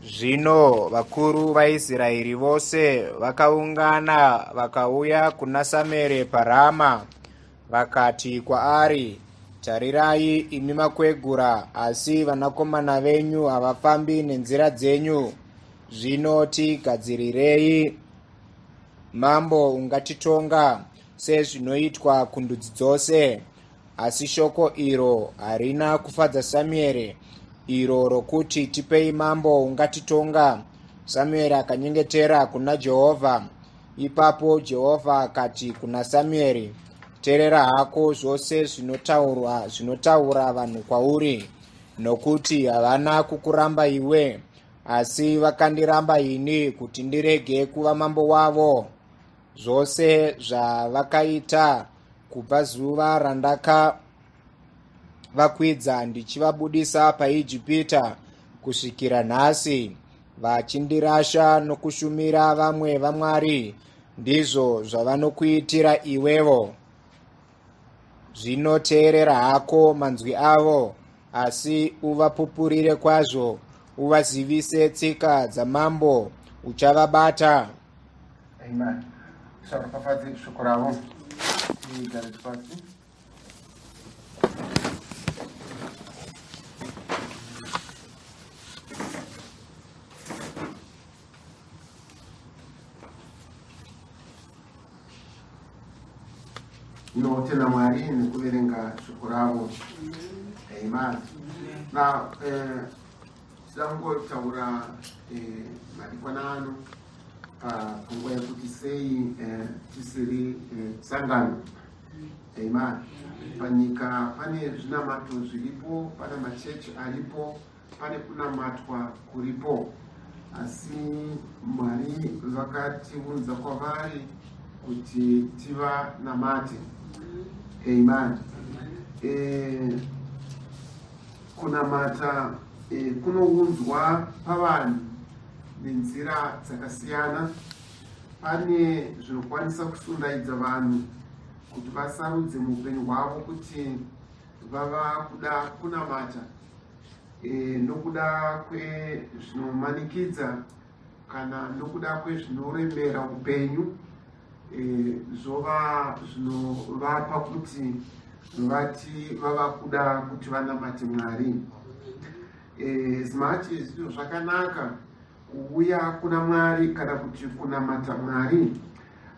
Zvino vakuru vaIsraeri vose vakaungana vakauya kuna Samueri paRama, vakati kwaari, Tarirai, imi makwegura, asi vanakomana venyu havafambi nenzira dzenyu. Zvino tigadzirirei mambo ungatitonga sezvinoitwa kundudzi dzose. Asi shoko iro harina kufadza Samueri, iro rokuti, Tipei mambo ungatitonga. Samueri akanyengetera kuna Jehovha. Ipapo Jehovha akati kuna Samueri, Terera hako zvose zvinotaurwa zvinotaura vanhu kwauri, nokuti havana kukuramba iwe, asi vakandiramba ini kuti ndirege kuva mambo wavo. Zvose zvavakaita kubva zuva randakavakwidza ndichivabudisa paIjipita kusvikira nhasi, vachindirasha nokushumira vamwe vamwari, ndizvo zvavanokuitira iwevo. Zvino teerera hako manzwi avo, asi uvapupurire kwazvo, uvazivise tsika dzamambo uchavabata. Amen. Saropafadze shoko ravo. Tigare pasi. Tinotenda Mwari nekuverenga shoko ravo. Amen. Now, eh, tida kungotaura eh, madikwana ano panguva yekuti sei eh, tisiri eh, sangano. Amen. Panyika pane zvinamato zviripo, pane machechi aripo, pane kunamatwa kuripo, asi Mwari vakatiunza kwavari kuti tivanamate. Amen. Eh, kunamata eh, kunounzwa pavanhu nenzira dzakasiyana. Pane zvinokwanisa kusundaidza vanhu kuti vasarudze muupenyu hwavo kuti vava kuda kunamata e, nokuda kwezvinomanikidza kana nokuda kwezvinoremera upenyu e, zvova zvinovapa kuti vati vava kuda kuti vanamate Mwari. E, as much as zvakanaka kuuya kuna Mwari kana kuti kunamata Mwari,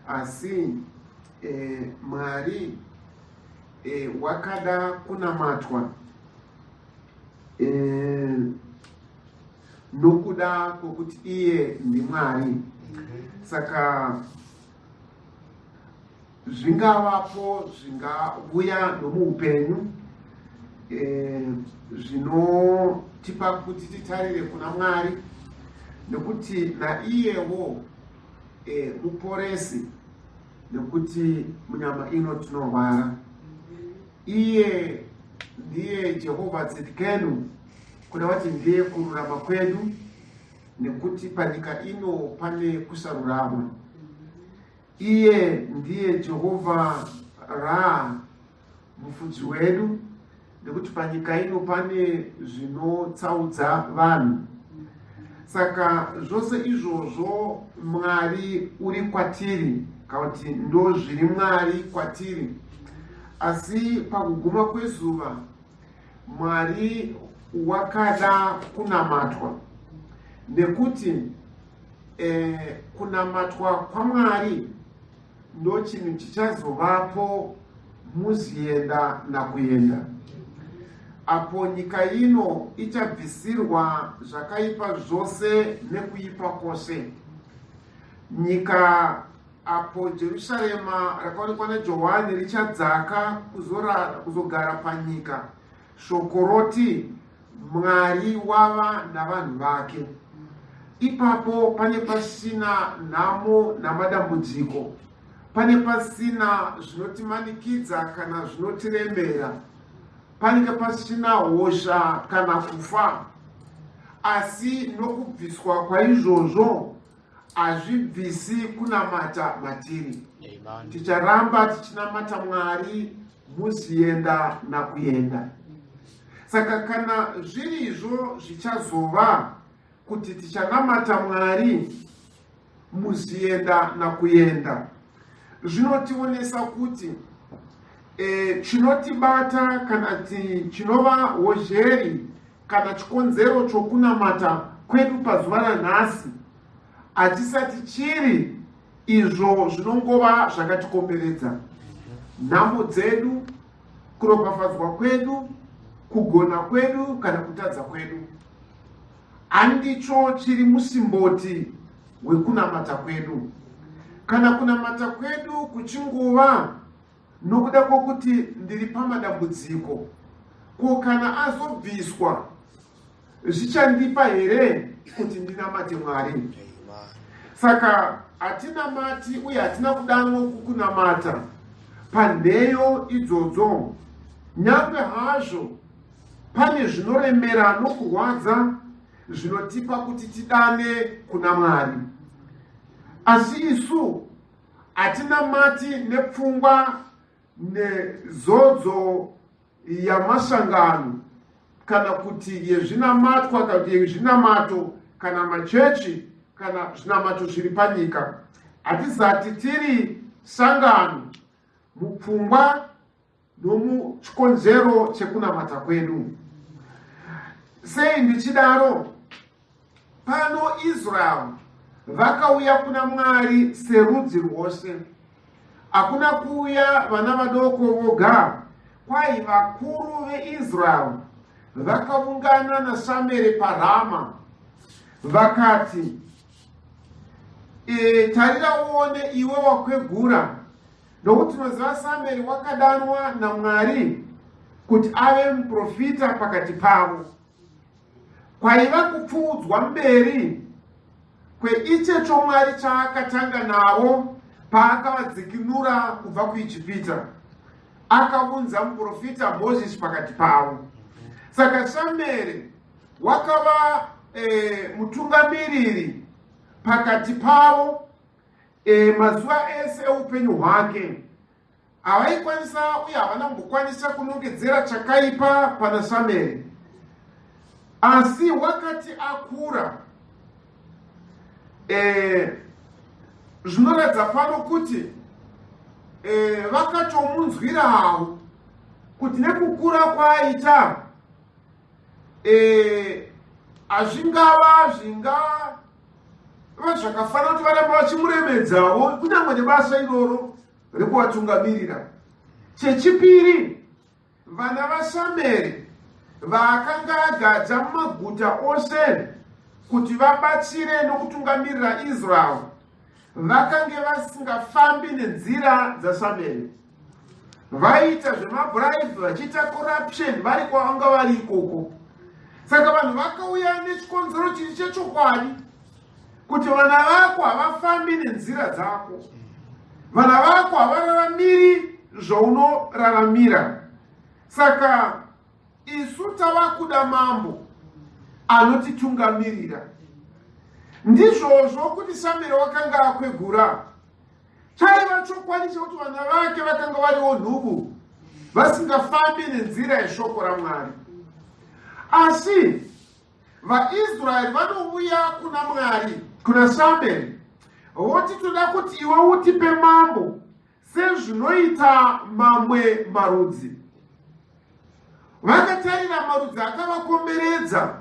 asi e, Mwari e, wakada kunamatwa e, nokuda kwokuti iye ndiMwari. Saka zvingavapo zvingauya nomuupenyu e, zvinotipa kuti titarire kuna Mwari, nekuti naiyewo e, muporesi, nekuti munyama ino tinorwara. Iye ndiye Jehovha Tzidkenu, kuda kuti ndiye kururama kwedu, nekuti panyika ino pane kusarurama. Iye ndiye Jehovha Ra, mufudzi wedu, nekuti panyika ino pane zvinotsaudza vanhu. Saka zvose izvozvo Mwari uri kwatiri, kana kuti ndo zviri Mwari kwatiri. Asi pakuguma kwezuva Mwari wakada kunamatwa, nekuti eh, kunamatwa kwaMwari ndochinhu chichazovapo muzienda nakuenda, apo nyika ino ichabvisirwa zvakaipa zvose nekuipa kwose. Nyika apo Jerusarema rakaonekwa naJohani richadzaka kuzogara panyika, shoko roti Mwari wava navanhu vake. Ipapo pane pasina nhamo namadambudziko, pane pasina zvinotimanikidza kana zvinotiremera, panenge pasina hosha kana kufa. Asi nokubviswa kwaizvozvo hazvibvisi kunamata matiri. Ticharamba tichinamata Mwari muzienda nakuenda. Saka kana zvirizvo zvichazova, kuti tichanamata Mwari muzienda nakuenda. Zvinotionesa kuti e, chinotibata kana ti chinova hozheri kana chikonzero chokunamata kwedu pazuva ranhasi hachisati chiri izvo zvinongova zvakatikomberedza, nhamo dzedu, kuropafadzwa kwedu, kugona kwedu kana kutadza kwedu. Handicho chiri musimboti wekunamata kwedu. Kana kunamata kwedu kuchingova nokuda kwokuti ndiri pamadambudziko, ko kana azobviswa zvichandipa here kuti ndinamate Mwari? Saka hatinamati uye hatina kudanwa kukunamata panheyo idzodzo, nyange hazvo pane zvinoremera nokurwadza zvinotipa kuti tidane kuna Mwari. Asi isu hatinamati nepfungwa nezodzo yamasangano kana kuti yezvinamatwa kana kuti yezvinamato kana machechi kana zvinamato zviri panyika. Hatizati tiri sangano mupfungwa nomuchikonzero chekunamata kwedu. Sei ndichidaro? Pano Israel vakauya kuna Mwari serudzi rwose. Hakuna kuuya vana vadoko voga, kwai vakuru veIsrael vakaungana naSamere paRama vakati, e, tarira uone iwe wakwegura, nokuti tinoziva Samueri wakadanwa naMwari kuti ave muprofita pakati pavo. Kwaiva kupfuudzwa mberi kweichecho Mwari chaakatanga navo paakavadzikinura kubva kuIjipita. Akaunza muprofita Mozisi pakati pavo. Saka Samueri wakava e, mutungamiriri pakati pavo e, mazuva ese eupenyu hwake. Havaikwanisa uye havana kumbokwanisa kunongedzera chakaipa pana Samueri. Asi wakati akura, e, zvinoratidza pano kuti e, vakatomunzwirawo kuti nekukura kwaaita e, hazvingava zvingava zvakafanira kuti varamba vachimuremedzawo kunyange nebasa iroro rekuvatungamirira. Chechipiri, vana vaSameri vaakanga agadza mumaguta ose kuti vabatsire nokutungamirira Israel vakange vasingafambi nenzira dzaSameri. Vaiita zvemabribe, vachiita corruption vari kwavanga vari ikoko. Saka vanhu vakauya nechikonzero chiri chechokwadi kuti vana vako havafambi nenzira dzako, vana vako havararamiri zvaunoraramira. Saka isu tava kuda mambo anotitungamirira. Ndizvozvo kuti Samueri wakanga akwegura, chaiva chokwadi chekuti vana vake vakanga variwo nhubu, vasingafambi nenzira yeshoko raMwari. Asi VaIsraeri vanouya kuna Mwari, kuna Samueri, voti toda kuti iwe utipe mambo sezvinoita mamwe marudzi. Vakatarira marudzi akavakomberedza,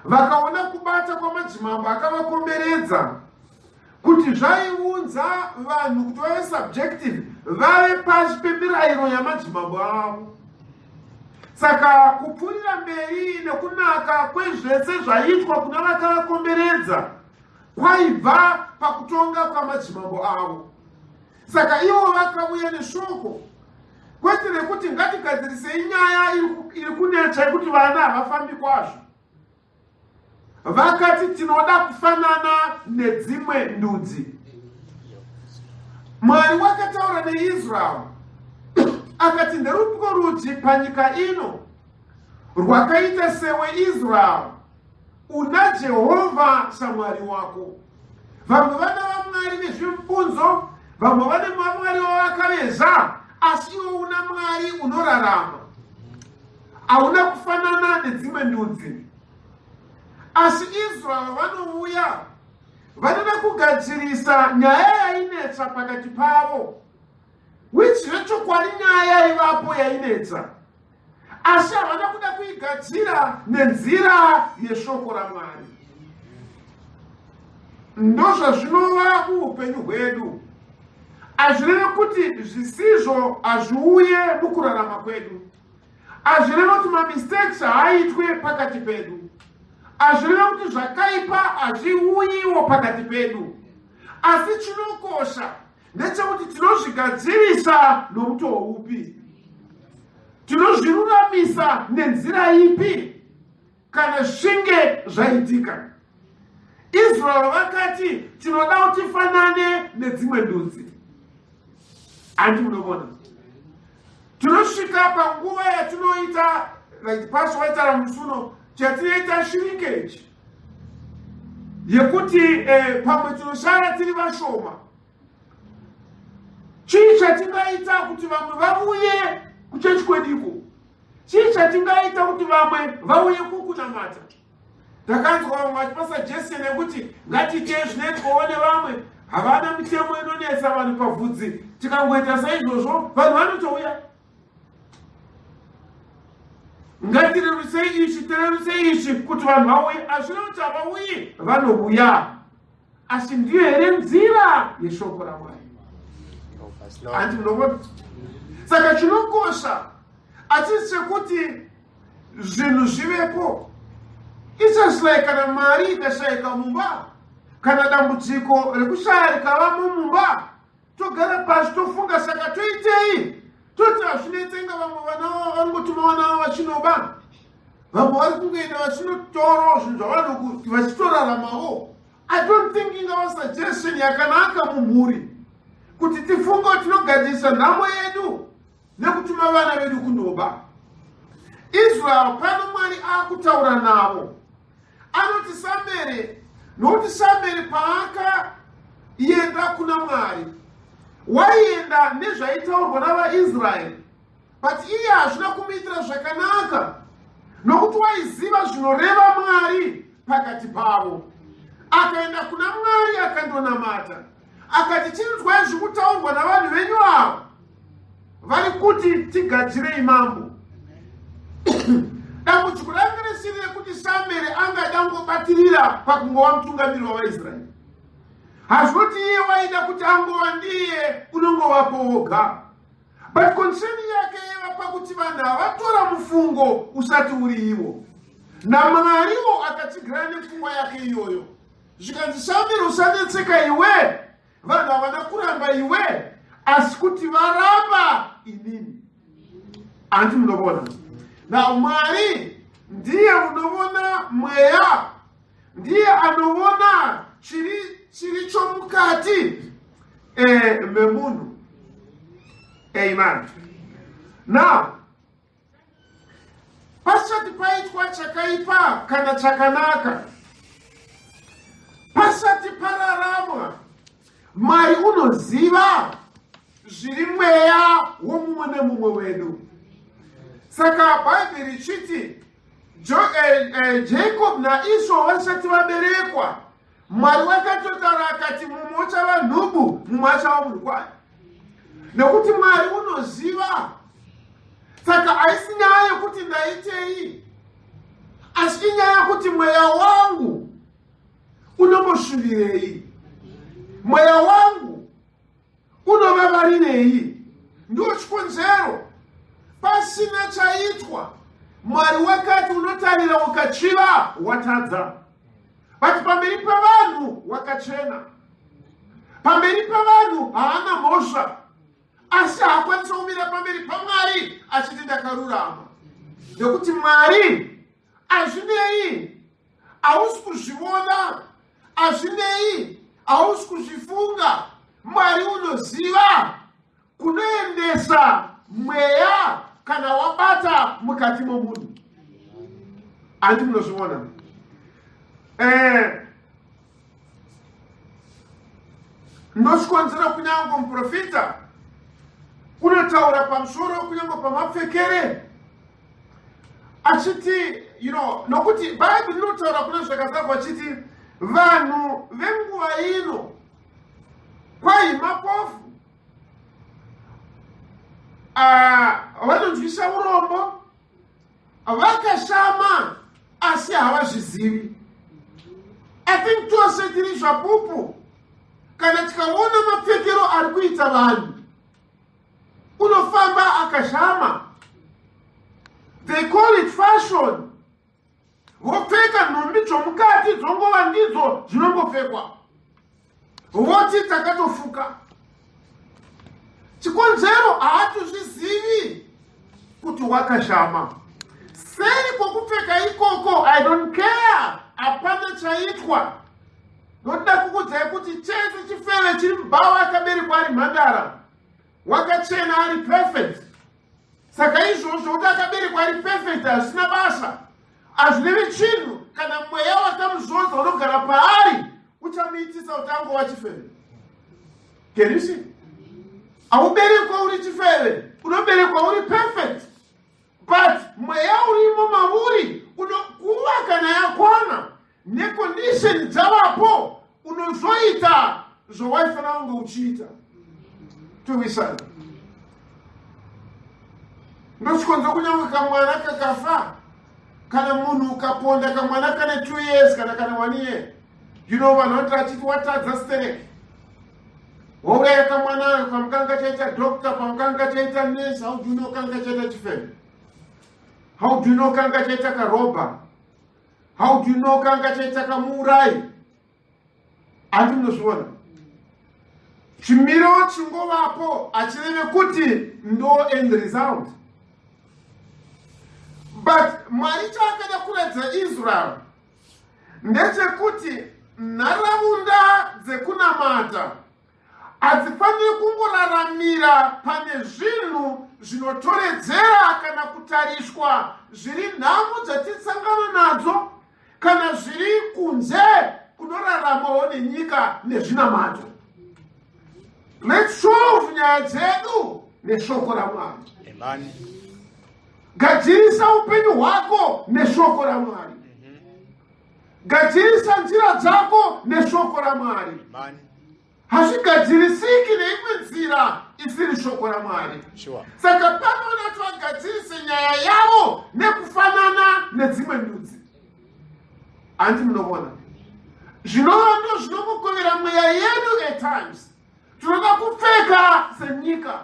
vakaona kubata kwamadzimambo akavakomberedza kuti zvaiunza vanhu kuti vave subjective, vave pasi pemirayiro yamadzimambo avo. Saka kupfuurira mberi nekunaka kwezvese zvaiitwa kuna vakavakomberedza kwaibva pakutonga kwamadzimambo avo. Saka ivo vakauya neshoko kwete rekuti ngatigadzirisei nyaya iri kunetsa yekuti vana havafambi kwazvo. Vakati tinoda kufanana nedzimwe ndudzi. Mwari wakataura neIsrael akati, nderupiko rudzi panyika ino rwakaita sewe Israel, una Jehovha saMwari wako? Vamwe vana vaMwari vezvimubunzo, vamwe vane vamwari vavakaveza, asi iwe una Mwari unorarama. Hauna kufanana nedzimwe ndudzi. Asi Israel vanouya vanoda kugadzirisa nyaya yainetsa pakati pavo, which zvechokwadi nyaya yaivapo yainetsa, asi havana kuda kuigadzira nenzira yeshoko raMwari. Ndozvazvinova muupenyu hwedu. Hazvireve kuti zvisizvo hazviuye mukurarama kwedu. Hazvireve kuti mamistakes haaitwe pakati pedu. Hazvireve kuti zvakaipa hazviuyiwo pakati pedu. Asi chinokosha ndechekuti tinozvigadzirisa nomutoo upi, tinozviruramisa nenzira ipi kana zvinge zvaitika. Israel vakati tinoda kuti tifanane nedzimwe ndudzi. Handi munovona tinosvika panguva yatinoita like pastor waitaura musi uno, chatinoita shrinkage yekuti pamwe tinosara tiri vashoma. Chii chatingaita kuti vamwe vauye kuchechi kwediko? Chii chatingaita kuti vamwe vauye kukunamata? Takanzwa vamwe vachipa suggestion yekuti ngatiitei zvinoitwawo nevamwe, havana mitemo inonetsa vanhu pavhudzi. Tikangoita saizvozvo vanhu vanotouya. Ngatirerusei ichi, tirerusei ichi kuti vanhu vauye. Hazvina kuti havauyi, vanouya. Asi ndiyo here nzira yeshoko raMwari? Handi munovona? Saka chinokosha hachisi chekuti zvinhu zvivepo. It's just like kana mari ikashayika mumba, kana dambudziko rekushaya rikavamo mumba, togara pasi tofunga, saka toitei? Toti hazvinetsenga, vamwe vana vavo vanongotuma vana vavo vachinoba, vamwe vari kungoenda vachinotorawo zvinhu zvavanhu vachitoraramawo. I don't think ingava suggestion yakanaka mumhuri kuti tifunge kuti tinogadzirisa nhamo yedu nekutuma vana vedu kundoba. Israel pano Mwari akutaura navo, anoti Samueri, nokuti Samueri paakaenda kuna Mwari waienda nezvaitaurwa navaIsraeri, but iye hazvina kumuitira zvakanaka nokuti waiziva zvinoreva Mwari pakati pavo. Akaenda kuna Mwari akandonamata, akati, chinzwai zvikutaurwa navanhu venyu ava vari kuti tigadzirei mambo. Dambudziko ranga risiri rekuti Samueri angada ngobatirira pakungova mutungamiri wavaIsraeri. Hazvinoti iye waida kuti angova ndiye unongovapo woga, but concern yake yaiva pakuti vanhu havatora mufungo usati uri ivo, naMwariwo akatsigirana nepfungwa yake iyoyo. Zvikanzi, Samueri, usanetseka iwe, vanhu havana kuramba iwe, asi kuti varamba inini. Handi munovona? Na Mwari ndiye unovona mweya, ndiye anovona chiri chomukati memunhu. Amen. Now pasati paitwa chakaipa kana chakanaka, pasati pararamwa, Mwari unoziva zviri mweya womumwe nemumwe wedu. Saka Bhaibheri richiti Jacob naEsau vasati vaberekwa, Mwari wakatotaura akati mumwe uchava nhubu, mumwe achava munhu kwayo, nekuti Mwari unoziva. Saka haisi nyaya yekuti ndaitei, asi inyaya yekuti mweya wangu unomboshuvirei, mweya wangu unovavarirei. Ndiwo chikonzero pasina chaitwa Mwari wakati unotarira ukachiva watadza, but pamberi pavanhu wakachena, pamberi pavanhu haana mhosva, asi haakwanisi kumira pamberi paMwari achiti ndakarurama, nekuti Mwari hazvinei hausi kuzviona, hazvinei hausi kuzvifunga, Mwari unoziva kunoendesa mweya kana wabata mukati momunhu. Handi munozviona? Ndozvikonzera kunyange muprofita unotaura pamusoro kunyange pamapfekere achiti you know, nokuti Bhaibheri rinotaura kuna zvakazarwa chiti vanhu venguva ino kwai mapofu, vanonzwisa urombo, vakashama, asi havazvizivi. I think tose tiri zvapupu. Kana tikaona mapfekero ari kuita vanhu, unofamba akashama. They call it fashion. Vopfeka nhumbi dzomukati dzongova ndidzo dzinongopfekwa, voti takatofuka. Chikonzero, haatozvizivi kuti wakashama. Seri kwokupfeka ikoko, I don't care, hapana chaitwa. Ndoda kukudzai kuti chese chifeve chiri mubhawa akaberekwa ari mhandara, wakachena, ari perfect. Saka izvozvo kuti akaberekwa ari perfect hazvina basa, hazvirevi chinhu. Kana mweya wakamuzodza unogara paari uchamuitisa kuti angova chifeve. Kerisi hauberekwa uri chifeve, unoberekwa uri perfect, but mweya urimo mauri unokuva kana yakwana necondition dzavapo, unozoita zvawaifanira kunge uchiita. Towisana ndochikonzo. Kunyange kamwana kakafa, kana munhu ukaponda kamwana kane 2 years kana 1 year, vanhu vanoti achiti watadza stereki, wauraya kamwana. Pamukanga chaita doctor, pamukanga chaita nurse, how do you know kanga chaita chifeve? How do you know kanga chaita karobha? How do you know kanga chaita kamuurai? Handi munozviona, chimiro chingovapo hachireve kuti ndo end result. But Mwari chaakada kuratidza Israel ndechekuti nharaunda dzekunamata hadzifaniri kungoraramira pane zvinhu zvinotoredzera kana kutariswa zviri nhamo dzatisangana nadzo kana zviri kunze kunoraramawo nenyika nezvinamato. Let's solve nyaya dzedu neshoko raMwari. Amen. Gadzirisa upenyu hwako neshoko raMwari. Gadzirisa nzira dzako neshoko raMwari. Amen. Hazvigadzirisiki neimwe nzira isiri shoko raMwari. Saka panoona kuti vagadzirise nyaya yavo nekufanana nedzimwe ndudzi. Handi munoona zvinova ndo zvinomukovera mweya yedu. At times tinoda kupfeka senyika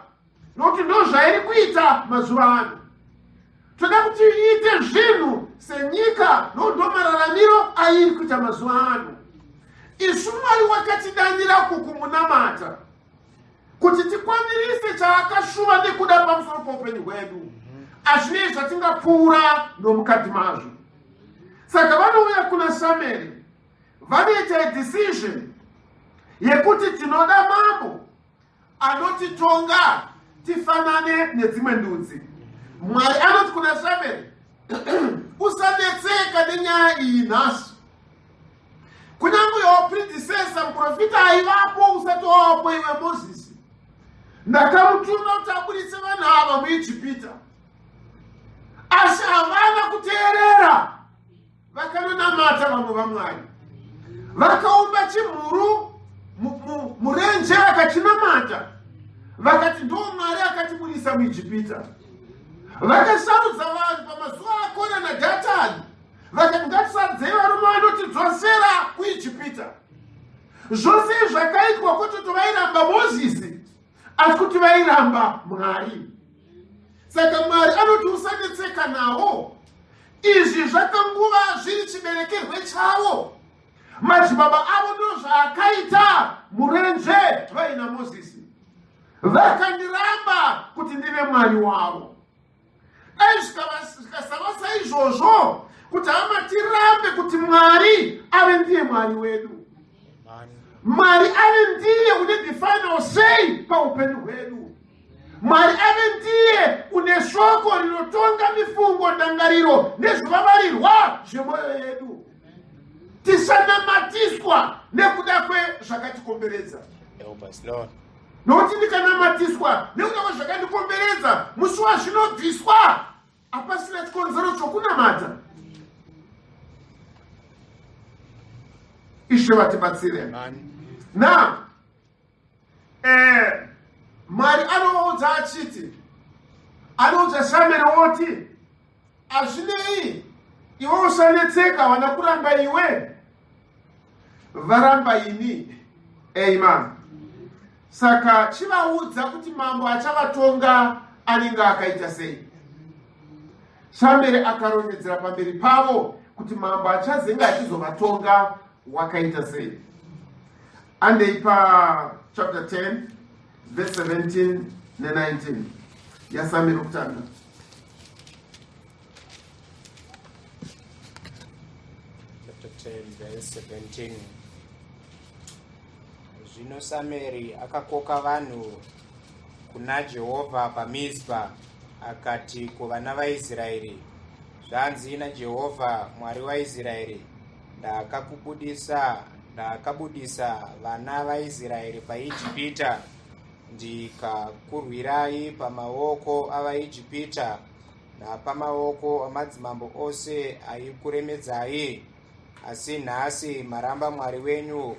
nokuti ndo zvairi kuita mazuva ano. Toda kuti iite zvinhu senyika nokuti ndo mararamiro airi kuita mazuva ano. Isu Mwari wakatidanira kukumunamata kuti tikwanirise chaakashuva nekuda pamusoro poupenyu hwedu, hazvinei zvatingapfuura nomukati mazvo. Saka vanouya kuna Samueri, vanoita decision yekuti tinoda mambo anotitonga tifanane nedzimwe ndudzi. Mwari anoti kuna Samueri, "Usanetseka nenyaya iyi nhasi. Kunyange wapredecessor, muprofita aivapo usati wavapo iwe, Mozisi, ndakamutuma kuti abudise vanhu ava muIjipita, asi havana kuteerera. Vakanonamata vamwe vamwari, vakaumba chimhuru murenje, vakachinamata, vakati ndo Mwari akatibudisa muIjipita. Vakasarudza vanhu pamazuva aKora naDhatani, vakati ngatisarudzei varume vanotidzosera kuIjipita. Zvose zvakaitwa kwete kuti vairamba Mozisi, asi kuti vairamba Mwari. Saka Mwari anoti usanetseka nawo. Izvi zvakanguva zviri chiberekerwe chavo, madzibaba avo ndo zvaakaita murenje vaina Mozisi. Vakandiramba kuti ndive Mwari wavo. Dai zvikasava saizvozvo, kuti hama tirambe kuti Mwari ave ndiye Mwari wedu, Mwari ave ndiye une the final say paupenyu hwedu, Mwari ave ndiye une shoko rinotonga mifungo, ndangariro nezvivavarirwa zvemwoyo yedu, tisanamatiswa nekuda kwezvakatikomberedza." Help us, Lord. Nokuti ndikanamatiswa nekuda kwezvakandikomberedza, musi wazvinobviswa hapasina chikonzero chokunamata. Ishe vatibatsire. Now eh, Mwari anovaudza achiti, anoudza Samueri woti, hazvinei iwe usanetseka, havana kuramba iwe, varamba ini. Amen. Saka chivaudza kuti mambo achavatonga anenge akaita sei. Samueri akarondedzera pamberi pavo kuti mambo achazenge achizovatonga wakaita sei. Andei pa chapter 10 verse 17 ne19 yaSamueri wokutanga. Chapter 10 verse 17. Zvino Samueri akakoka vanhu kuna Jehovha paMizpa, akati kuvana vaIsraeri, Zvanzi naJehovha Mwari waIsraeri, Ndakakubudisa, ndakabudisa vana vaIsraeri paIjipita, ndikakurwirai pamaoko avaIjipita napamaoko amadzimambo ose aikuremedzai. Asi nhasi maramba Mwari wenyu,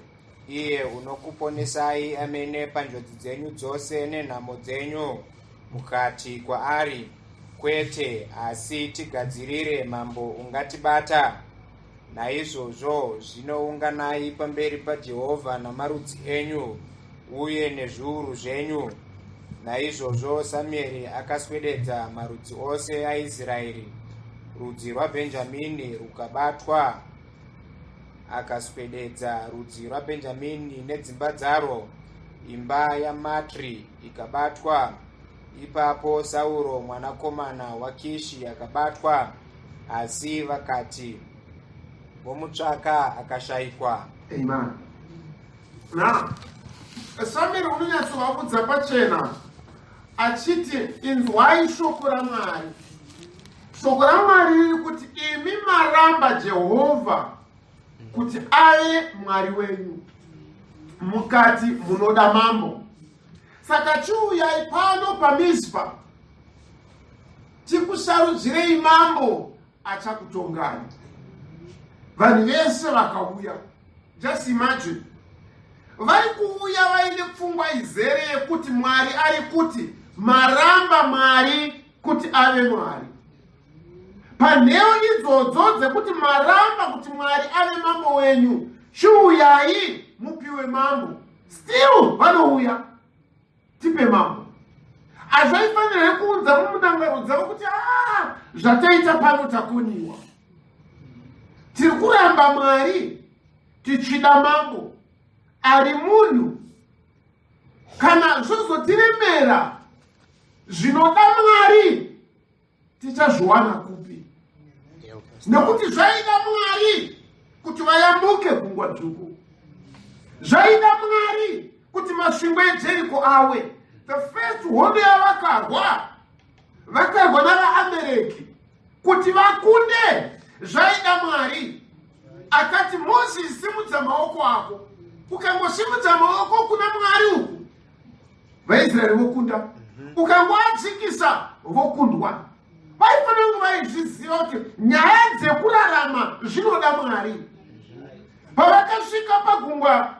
iye unokuponesai amene panjodzi dzenyu dzose nenhamo dzenyu, mukati kwaari, Kwete, asi tigadzirire mambo ungatibata. Naizvozvo zvino unganai pamberi paJehovha namarudzi enyu uye nezviuru zvenyu. Naizvozvo Samueri akaswededza marudzi ose aIsraeri, rudzi rwaBhenjamini rukabatwa. Akaswededza rudzi rwaBhenjamini nedzimba dzarwo, imba yaMatri ikabatwa. Ipapo Sauro mwanakomana waKishi akabatwa, asi vakati vomutsvaka akashaikwa. Amen. Now, Samueri unonyatsovaudza pachena achiti inzwai shoko raMwari. Shoko raMwari riri kuti imi maramba Jehovha kuti ave Mwari wenyu, mukati munoda mambo. Saka chiuyai pano paMizpa tikusarudzirei mambo achakutongai. Vanhu vese vakauya. Just imagine, vari kuuya vaine pfungwa izere yekuti Mwari ari kuti maramba Mwari kuti ave Mwari. Panheo idzodzo dzekuti maramba kuti Mwari ave mambo wenyu, chiuyai mupiwe mambo. Still vanouya, tipe mambo. Hazvaifanira kuunza mumunangaro dzavo kuti ah, zvataita pano takoniwa, tiri kuramba Mwari tichida mambo ari munhu. Kana zvozotiremera zvinoda Mwari tichazviwana kupi? Nekuti zvaida Mwari kuti vayambuke gungwa dzvuku, zvaida Mwari kuti masvingo eJeriko awe. The first hondo yavakarwa, vakarwa navaAmereki kuti vakunde, zvaida Mwari. Akati Mozisi, simudza maoko ako. Ukangosimudza maoko kuna Mwari uku, vaIsraeri vokunda. Ukangoadzikisa, vokundwa. Vaifanira kunge vaizviziva kuti nyaya dzekurarama zvinoda Mwari. Pavakasvika pagungwa,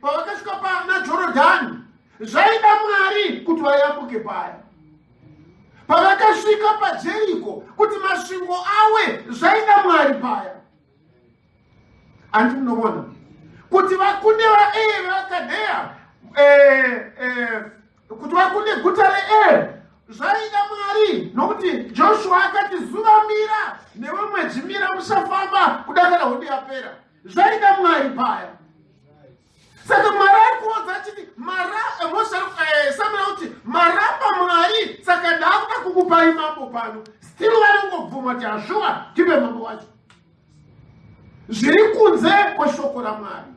pavakasvika pana Jorodhani, zvaida Mwari kuti vayambuke paya. Pavakasvika paJeriko kuti masvingo awe, zvaida Mwari paya. Andi munoona kuti vakunde vaEri vakadheya, kuti vakunde guta reEri, zvaida Mwari, nokuti Joshua akati zuva mira newe mwedzi mira, musafamba kudakara hondo yapera. Zvaida Mwari paya. Saka Mwari ari kuodza achiti Samueri kuti maramba Mwari, saka ndakuda kukupai mambo pano. Still vanongobvuma kuti hazviwa, tipe mambo wacho. Zviri kunze kweshoko raMwari.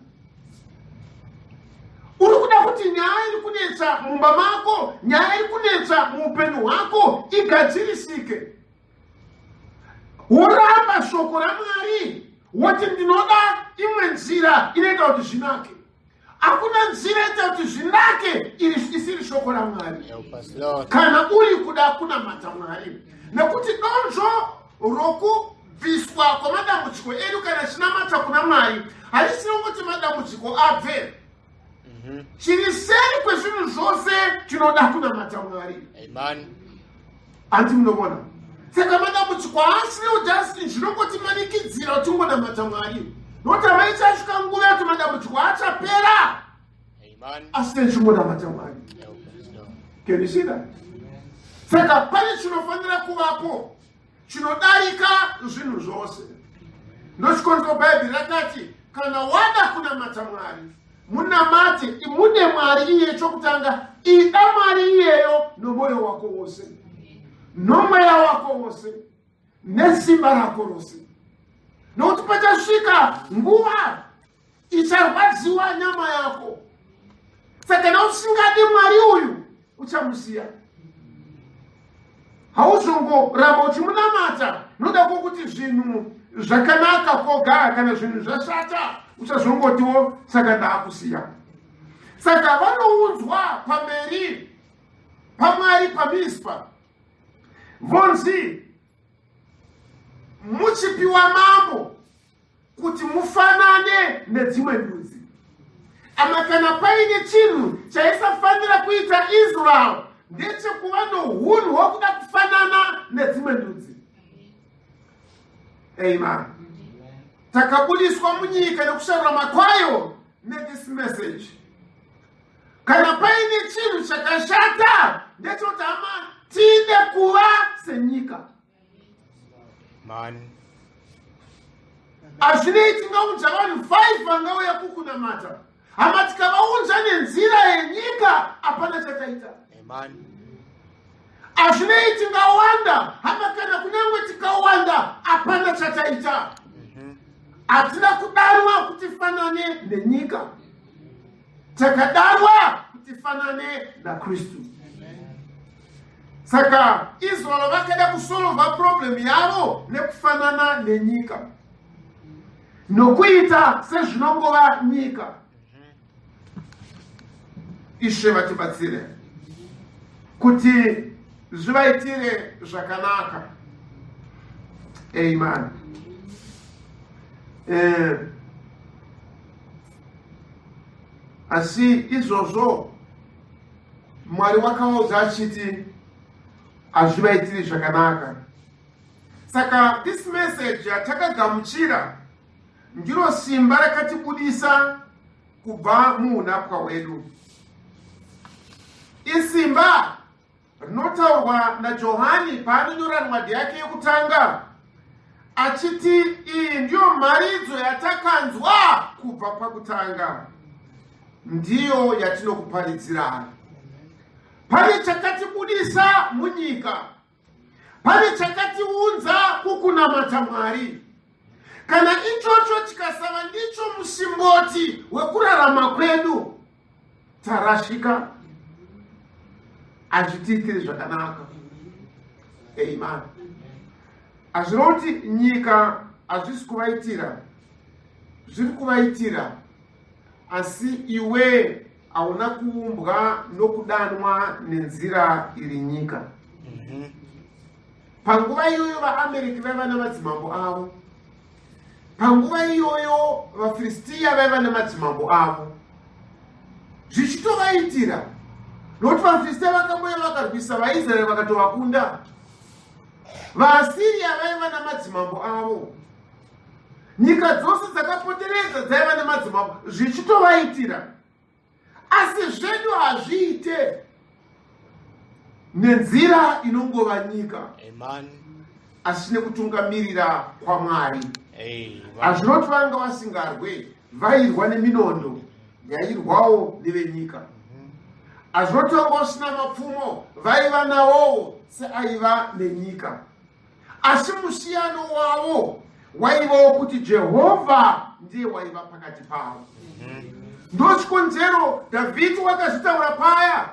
Uri kuda kuti nyaya iri kunetsa mumba mako, nyaya iri kunetsa muupenyu hwako igadzirisike, woramba shoko raMwari, woti ndinoda imwe nzira inoita kuti zvinake. Hakuna nzira inoita kuti zvinake isiri shoko raMwari. Kana uri kuda kunamata Mwari, nekuti donzvo rokubviswa kwamadambudziko edu kana chinamata Kunamata kuna Mwari hachisiri kungoti madambudziko abve. Chiri seri kwezvinhu zvose tinoda kunamata Mwari. Hanti munovona? Saka madambudziko haasiriwo just zvinongotimanikidzira kuti tingonamata Mwari, nokuti hama ichasvika nguva yekuti madambudziko achapera, asi techingonamata Mwari. Can you see that? Saka pane chinofanira kuvapo chinodarika zvinhu zvose. Ndochikonzero Bhaibheri rakati kana wada kunamata Mwari, munamate, imude Mwari iye chokutanga. Ida Mwari iyeyo nomwoyo wako wose, nomweya wako wose, nesimba rako rose, nokuti pachasvika nguva icharwadziwa nyama yako. Saka kana usingadi Mwari uyu, uchamusiya. Hauzongoramba uchimunamata noda kwokuti zvinhu zvakanaka koga. Kana zvinhu zvashata, uchazongotiwo saka ndaakusiya. Saka vanounzwa pamberi paMwari paMispa, vonzi muchipiwa mambo kuti mufanane nedzimwe ndudzi. Ama kana paine chinhu chaisafanira kuita Israel, ndechekuva nohunhu hwokuda kufanana nedzimwe ndudzi. Amen. Takabudiswa munyika nekusarurama kwayo nethis message. Kana paine chinhu chakashata, ndechekuti hama tide kuva senyika. Man. Hazvinei tingaunza vanhu 5 vangauya kukunamata, hama, tikavaunza nenzira yenyika, hapana chataita. Amen. Hazvinei tingawanda, hama, kana kunyange tikawanda, hapana chataita. Hatina kudanwa kuti fanane nenyika, takadanwa kuti fanane naKristu. Saka Israel vakada kusolva problem yavo nekufanana nenyika, nokuita sezvinongova nyika. Ishe vatibatsire kuti zvivaitire zvakanaka. Amen. Asi izvozvo Mwari wakaudza achiti hazvivaitiri zvakanaka. Saka this message yatakagamuchira ndiro simba rakatibudisa kubva muunapwa hwedu. Isimba rinotaurwa naJohani paanonyora nwadhi yake yekutanga achiti iyi ndiyo mharidzo yatakanzwa kubva pakutanga, ndiyo yatinokuparidzirai. Pane chakatibudisa munyika, pane chakatiunza kukunamata Mwari. Kana ichocho chikasava ndicho musimboti wekurarama kwedu, tarashika, hazvitiitiri zvakanaka. Amen. Hazvinoti nyika hazvisi kuvaitira, zviri kuvaitira, asi iwe hauna kuumbwa nokudanwa nenzira iri nyika. Panguva iyoyo vaAmereki vaiva namadzimambo avo. Panguva iyoyo vaFiristiya vaiva nemadzimambo avo, zvichitovaitira, nokuti vaFiristiya vakamboya vakarwisa vaIsraeri vakatovakunda. VaAsiriya vaiva namadzimambo avo. Nyika dzose dzakapoteredza dzaiva nemadzimambo, zvichitovaitira. Asi zvedu hazviite nenzira inongova nyika, Amen. asi nekutungamirira kwaMwari. Amen. Hazvinoti vanga vasingarwe, vairwa neminondo yairwawo nevenyika. Hazvinoti vanga vasina mapfumo, vaiva nawowo seaiva nenyika, asi musiyano wavo waiva wokuti Jehovha ndiye waiva pakati pavo. Ndochikonzero Dhavhidhi wakazvitaura paya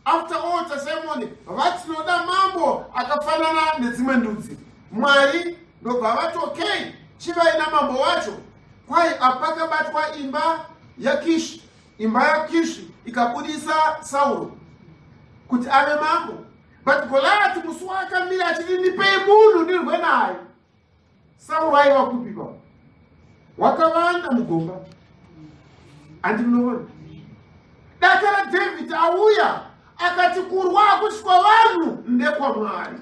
after all taSimoni vatinoda mambo akafanana nedzimwe ndudzi. Mwari ndobva vati okay, chivai namambo wacho. Kwai apakabatwa imba yaKishi, imba yaKishi ikabudisa Sauro kuti ave mambo. But Goliath musi waakamira achiti ndipei munhu ndirwe naye, Sauro aiva kupi pa? Wakavanda mugomba. Handi munoona? Daka raDhavhidhi auya akati kurwa hakusi kwavanhu ndekwaMwari.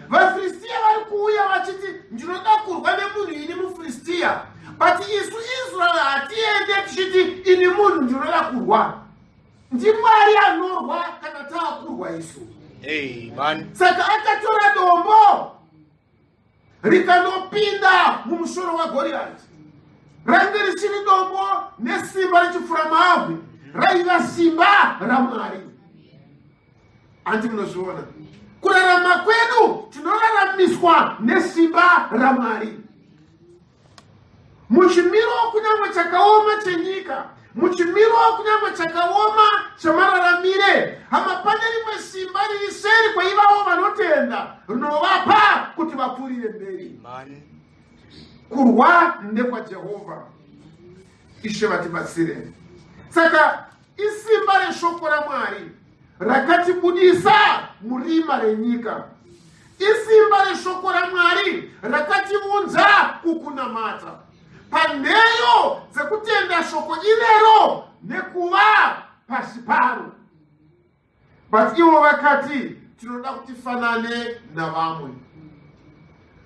VaFiristiya vari kuuya vachiti ndinoda kurwa nemunhu ini muFiristiya, but isu Israel hatiende tichiti ini munhu ndinoda kurwa. NdiMwari anorwa kana taakurwa isu. Amen. Saka akatora dombo rikanopinda mumusoro waGoriati. Rainge risiri dombo nesimba richipfura mabwe, raiva simba raMwari. Hanti munozviona? Kurarama kwedu tinoraramiswa nesimba raMwari. Muchimiro kunyange chakaoma chenyika, muchimiro kunyange chakaoma chemararamire, hama, pane rimwe simba riri seri kweivavo vanotenda rinovapa kuti vapfuurire mberi. Kurwa ndekwaJehovha. Ishe vatibatsire. Saka isimba reshoko raMwari rakatibudisa murima renyika. Isimba reshoko raMwari rakatiunza kukunamata panheyo dzekutenda shoko irero nekuva pasi paro. But ivo vakati tinoda kuti fanane navamwe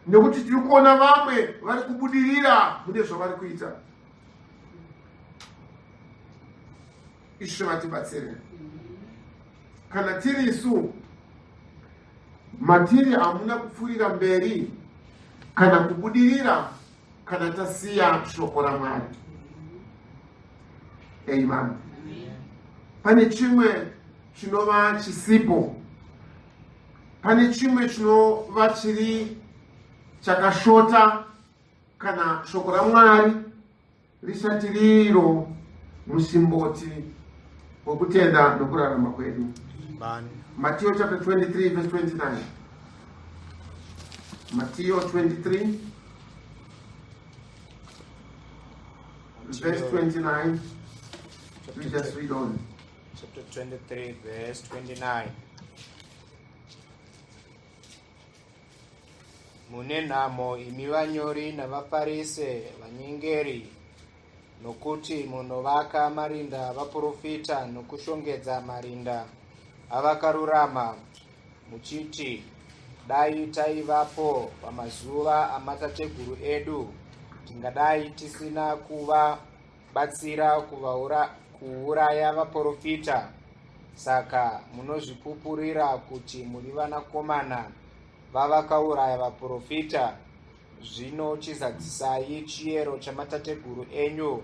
nekuti tiri kuona vamwe vari kubudirira mune zvavari kuita. Ishe vatibatsire. Kana tiri isu matiri hamuna kupfuurira mberi kana kubudirira kana tasiya shoko raMwari. Amen. Pane chimwe chinova chisipo, pane chimwe chinova chiri chakashota kana shoko raMwari risati riro musimboti wekutenda nokurarama kwedu. Mateo chapter 23 verse 29. Mateo 23 verse 29. We just read on. Chapter 23 verse 29. Mune nhamo imi vanyori navaFarise, vanyengeri, nokuti munovaka marinda avaprofita nokushongedza marinda avakarurama, muchiti, Dai taivapo pamazuva amatateguru edu, tingadai tisina kuvabatsira kuuraya vaprofita. Saka munozvipupurira kuti muri vanakomana vavakauraya vaprofita. Zvino chizadzisai chiyero chamatateguru enyu,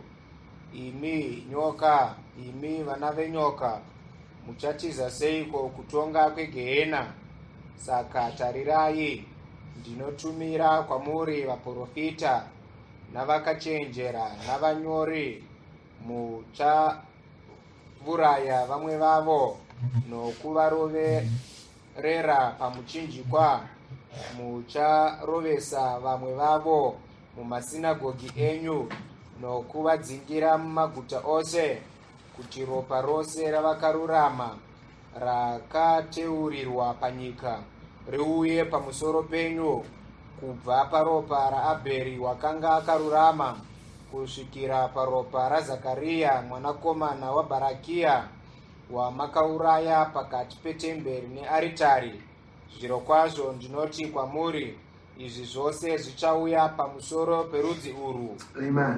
imi nyoka, imi vana venyoka, muchatiza seiko kutonga kwegehena? Saka tarirai, ndinotumira kwamuri vaprofita navakachenjera navanyori, muchavuraya vamwe vavo nokuvaroverera pamuchinjikwa, mucharovesa vamwe vavo mumasinagogi enyu nokuvadzingira mumaguta ose, kuti ropa rose ravakarurama rakateurirwa panyika riuye pamusoro penyu, kubva paropa raAbheri wakanga akarurama kusvikira paropa raZakaria mwanakomana waBharakia, wamakauraya pakati petemberi nearitari. Zvirokwazvo ndinoti kwamuri, izvi zvose zvichauya pamusoro perudzi urwu. Amen.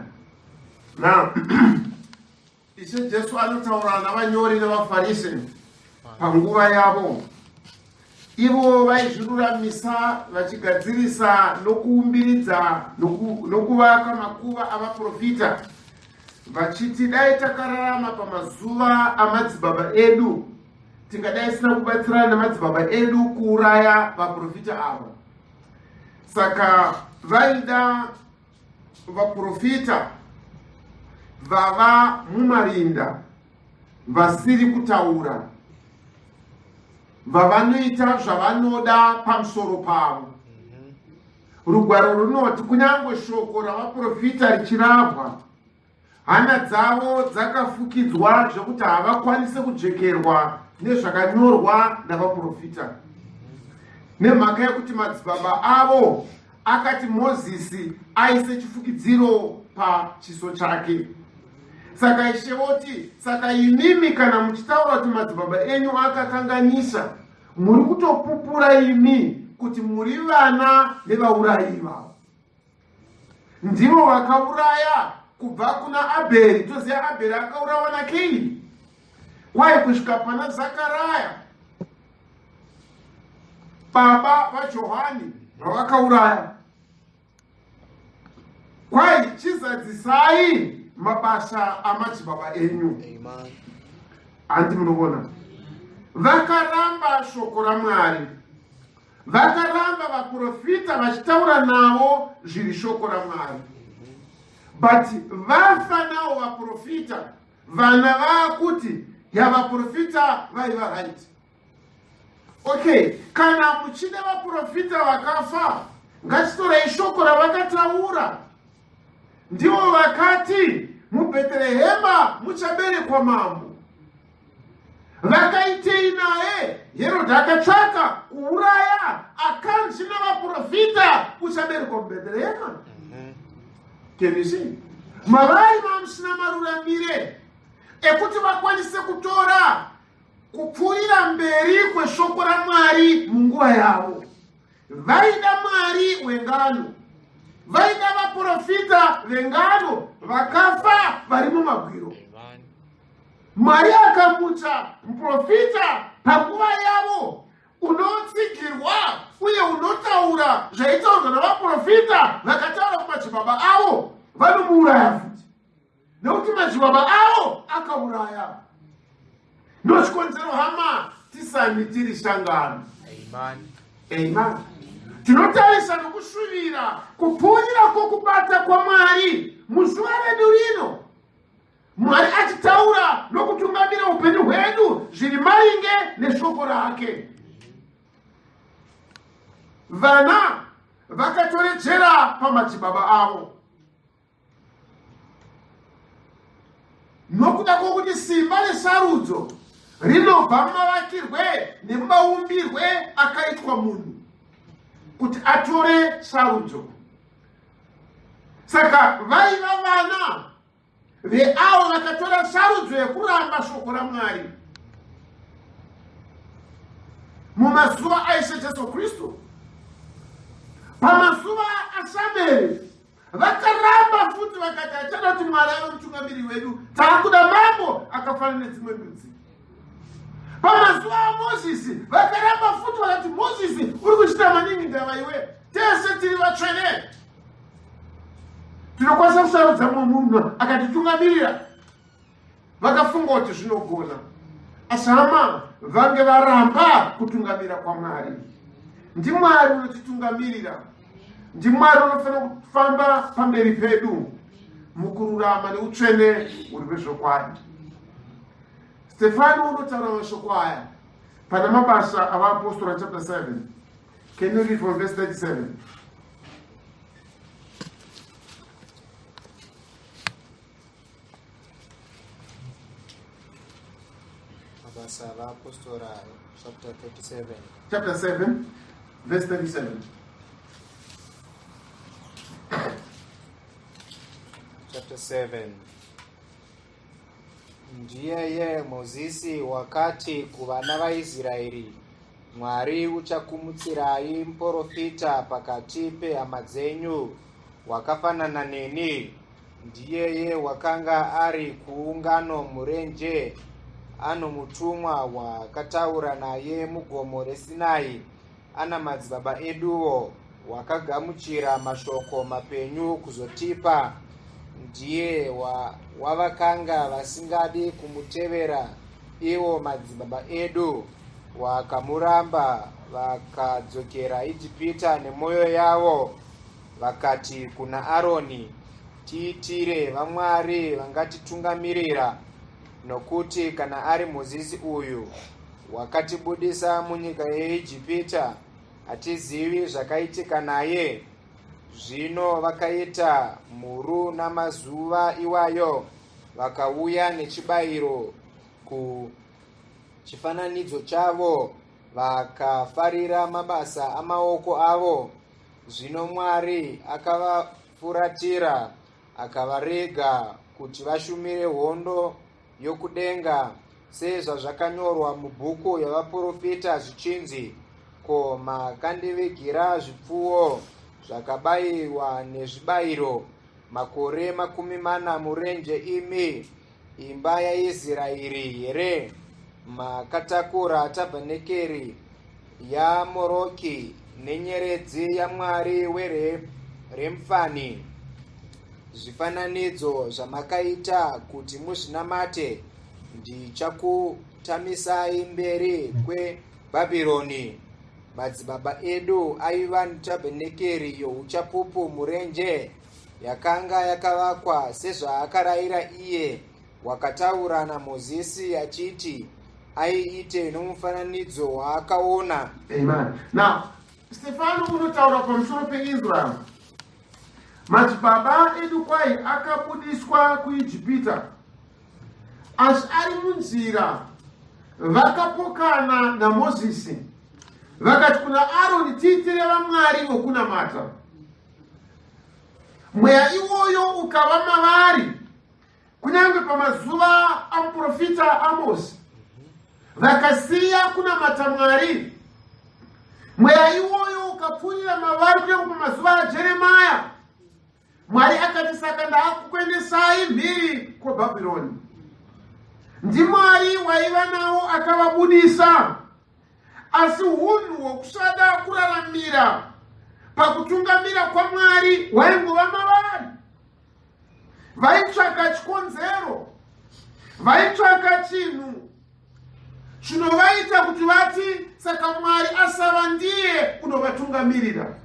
Now, Ishe Jesu anotaura navanyori navaFarise panguva yavo. Ivo vaizviruramisa vachigadzirisa nokuumbiridza nokuvaka makuva avaprofita, vachiti dai takararama pamazuva amadzibaba edu, tingadai sina kubatsirana namadzibaba edu kuuraya vaprofita ava. Saka vaida vaprofita vava mumarinda vasiri kutaura, vavanoita zvavanoda pamusoro pavo. Rugwaro runoti kunyange shoko ravaprofita richirabwa, hana dzavo dzakafukidzwa zvekuti havakwanise kujekerwa nezvakanyorwa navaprofita, nemhaka yekuti madzibaba avo Akati Mozisi aise chifukidziro pachiso chake. Saka Ishe voti, saka imimi kana muchitaura kuti madzibaba enyu akakanganisa, muri kutopupura imi kuti muri vana vevaurayi ivavo. Ndivo vakauraya kubva kuna Abheri, toziva Abheri akaurawa naKaini, kwai kusvika pana Zakaraya baba vaJohani vavakauraya. Kwai chizadzisai mabasa amadzibaba enyu. Handi munoona, vakaramba shoko raMwari, vakaramba vaprofita vachitaura navo zviri shoko raMwari, but vafa nawo vaprofita, vana vaakuti yavaprofita vaiva right. Okay, kana muchida vaprofita vakafa, ngatitorai shoko ravakataura. Ndivo vakati muBheterehema muchaberekwa mambo. Vakaitei naye? Herodhi akatsvaka kuuraya akanzi navaprofita uchaberekwa muBheterehema. Can you see? Mavari mamusina maruramire ekuti vakwanise kutora kupfuurira mberi kweshoko raMwari munguva yavo. Vaida Mwari wengano, vaida vaprofita vengano vakafa vari mumagwiro. Mwari akamutsa muprofita panguva yavo unotsigirwa uye unotaura zvaitaurwa navaprofita vakataura kumadzibaba avo, vanomuuraya futi nekuti madzibaba avo akauraya. Ndochikonzero hama tisani tiri sangano. Amen. Tinotarisa nokushuvira kupfuurira kwokubata kwaMwari muzuva redu rino. Mwari achitaura nokutungamira upenyu hwedu zviri maringe neshoko rake. Vana vakatoredzera pamadzibaba avo. Nokuda kwokuti simba resarudzo rinobva mumavakirwe nemumaumbirwe akaitwa munhu kuti atore sarudzo. Saka vaiva vana veavo vakatora sarudzo yekuramba shoko raMwari mumazuva aIshe Jesu Kristu. Pamazuva aSamueri vakaramba futi, vakati hachada kuti Mwari ave mutungamiri wedu, taakuda mambo akafanana nedzimwe ndudzi. Pamazuva aMozisi vakaramba futi, vakati Mozisi uri kuchita maningi ndava iwe, tese tiri vatsvene, tinokwanisa kusarudza mumwe munhu akatitungamirira. Vakafunga kuti zvinogona, asi hama vange varamba kutungamira kwaMwari. NdiMwari unotitungamirira, ndiMwari unofanira kufamba pamberi pedu mukururama neutsvene huri hwezvokwadi. Stefano unotaura mashoko aya pana Mabasa avaApostora chapter 7. Can you read from verse 37? Mabasa avaApostora chapter 37. Chapter 7 verse 37. Chapter 7. Ndiyeye Mozisi wakati kuvana vaIsraeri, Mwari uchakumutsirai muporofita pakati pehama dzenyu wakafanana neni. Ndiyeye wakanga ari kuungano murenje, anomutumwa wakataura naye mugomo reSinai, ana madzibaba eduwo, wakagamuchira mashoko mapenyu kuzotipa. Ndiye wavakanga vasingadi kumutevera ivo madzibaba edu, wakamuramba, vakadzokera Ijipita nemwoyo yavo, vakati kuna Aroni, Tiitire vamwari vangatitungamirira, nokuti kana ari Mozisi uyu wakatibudisa munyika yeIjipita, hatizivi zvakaitika naye. Zvino vakaita mhuru namazuva iwayo, vakauya nechibayiro kuchifananidzo chavo, vakafarira mabasa amaoko avo. Zvino Mwari akavafuratira akavarega kuti vashumire hondo yokudenga sezvazvakanyorwa mubhuku yavaprofita zvichinzi, Ko makandivigira zvipfuwo zvakabayiwa nezvibayiro makore 40 murenje imi imba yaIsraeri here? Makatakura tabhenakeri yaMoroki nenyeredzi yamwari weRemfani, zvifananidzo zvamakaita kuti muzvinamate. Ndichakutamisai mberi kweBhabhironi. Madzibaba edu aiva netabhenakeri youchapupu murenje, yakanga yakavakwa sezvaakarayira iye wakataura naMozisi achiti aiite nomufananidzo waakaona. Amen. Now, Stefano unotaura pamusoro peIsrael. Madzibaba edu kwai akabudiswa kuIjipita, asi ari munzira vakapokana naMozisi vakati kuna Aroni, tiitire vamwari vokunamata. Mweya iwoyo ukava mavari kunyange pamazuva amuprofita Amosi, vakasiya kunamata Mwari. Mweya iwoyo ukapfuurira mavari kunyange pamazuva aJeremaya. Mwari akati, saka ndaakukuendesai mhiri kweBhabhironi. NdiMwari waiva nawo akavabudisa, asi hunhu hwokusada kuraramira pakutungamira kwaMwari hwaingova mavari. Vaitsvaka chikonzero, vaitsvaka chinhu chinovaita kuti vati saka Mwari asava ndiye unovatungamirira,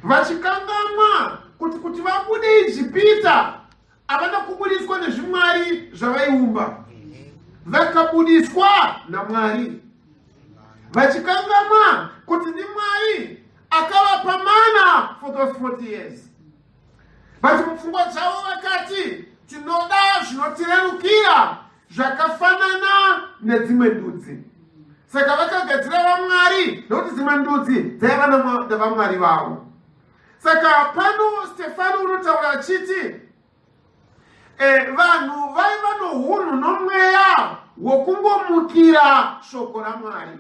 vachikangamwa kuti vabude Ijipita havana kubudiswa nezvimwari zvavaiumba, vakabudiswa naMwari, vachikangamwa kuti ndiMwari akavapa mana for those 40 years. But mupfungwa dzavo vakati tinoda zvinotirerukira zvakafanana nedzimwe ndudzi. Saka vakagadzira vamwari, nokuti dzimwe ndudzi dzaiva navamwari vavo. Saka pano Stefano unotaura achiti vanhu vaiva nohunhu nomweya wokungomukira shoko raMwari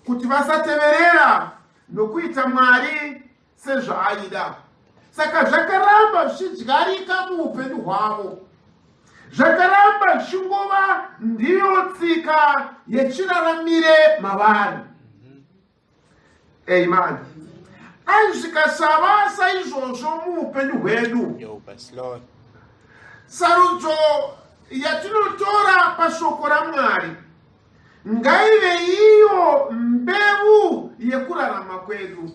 kuti vasateverera nokuita Mwari sezvaaida. Saka zvakaramba zvichidyarika muupenyu hwavo, zvakaramba zvichingova ndiyo tsika yechiraramire mavari. Amen. Dai zvikasava saizvozvo muupenyu hwedu, sarudzo yatinotora pashoko raMwari ngaive iyo mbeu yekurarama kwedu,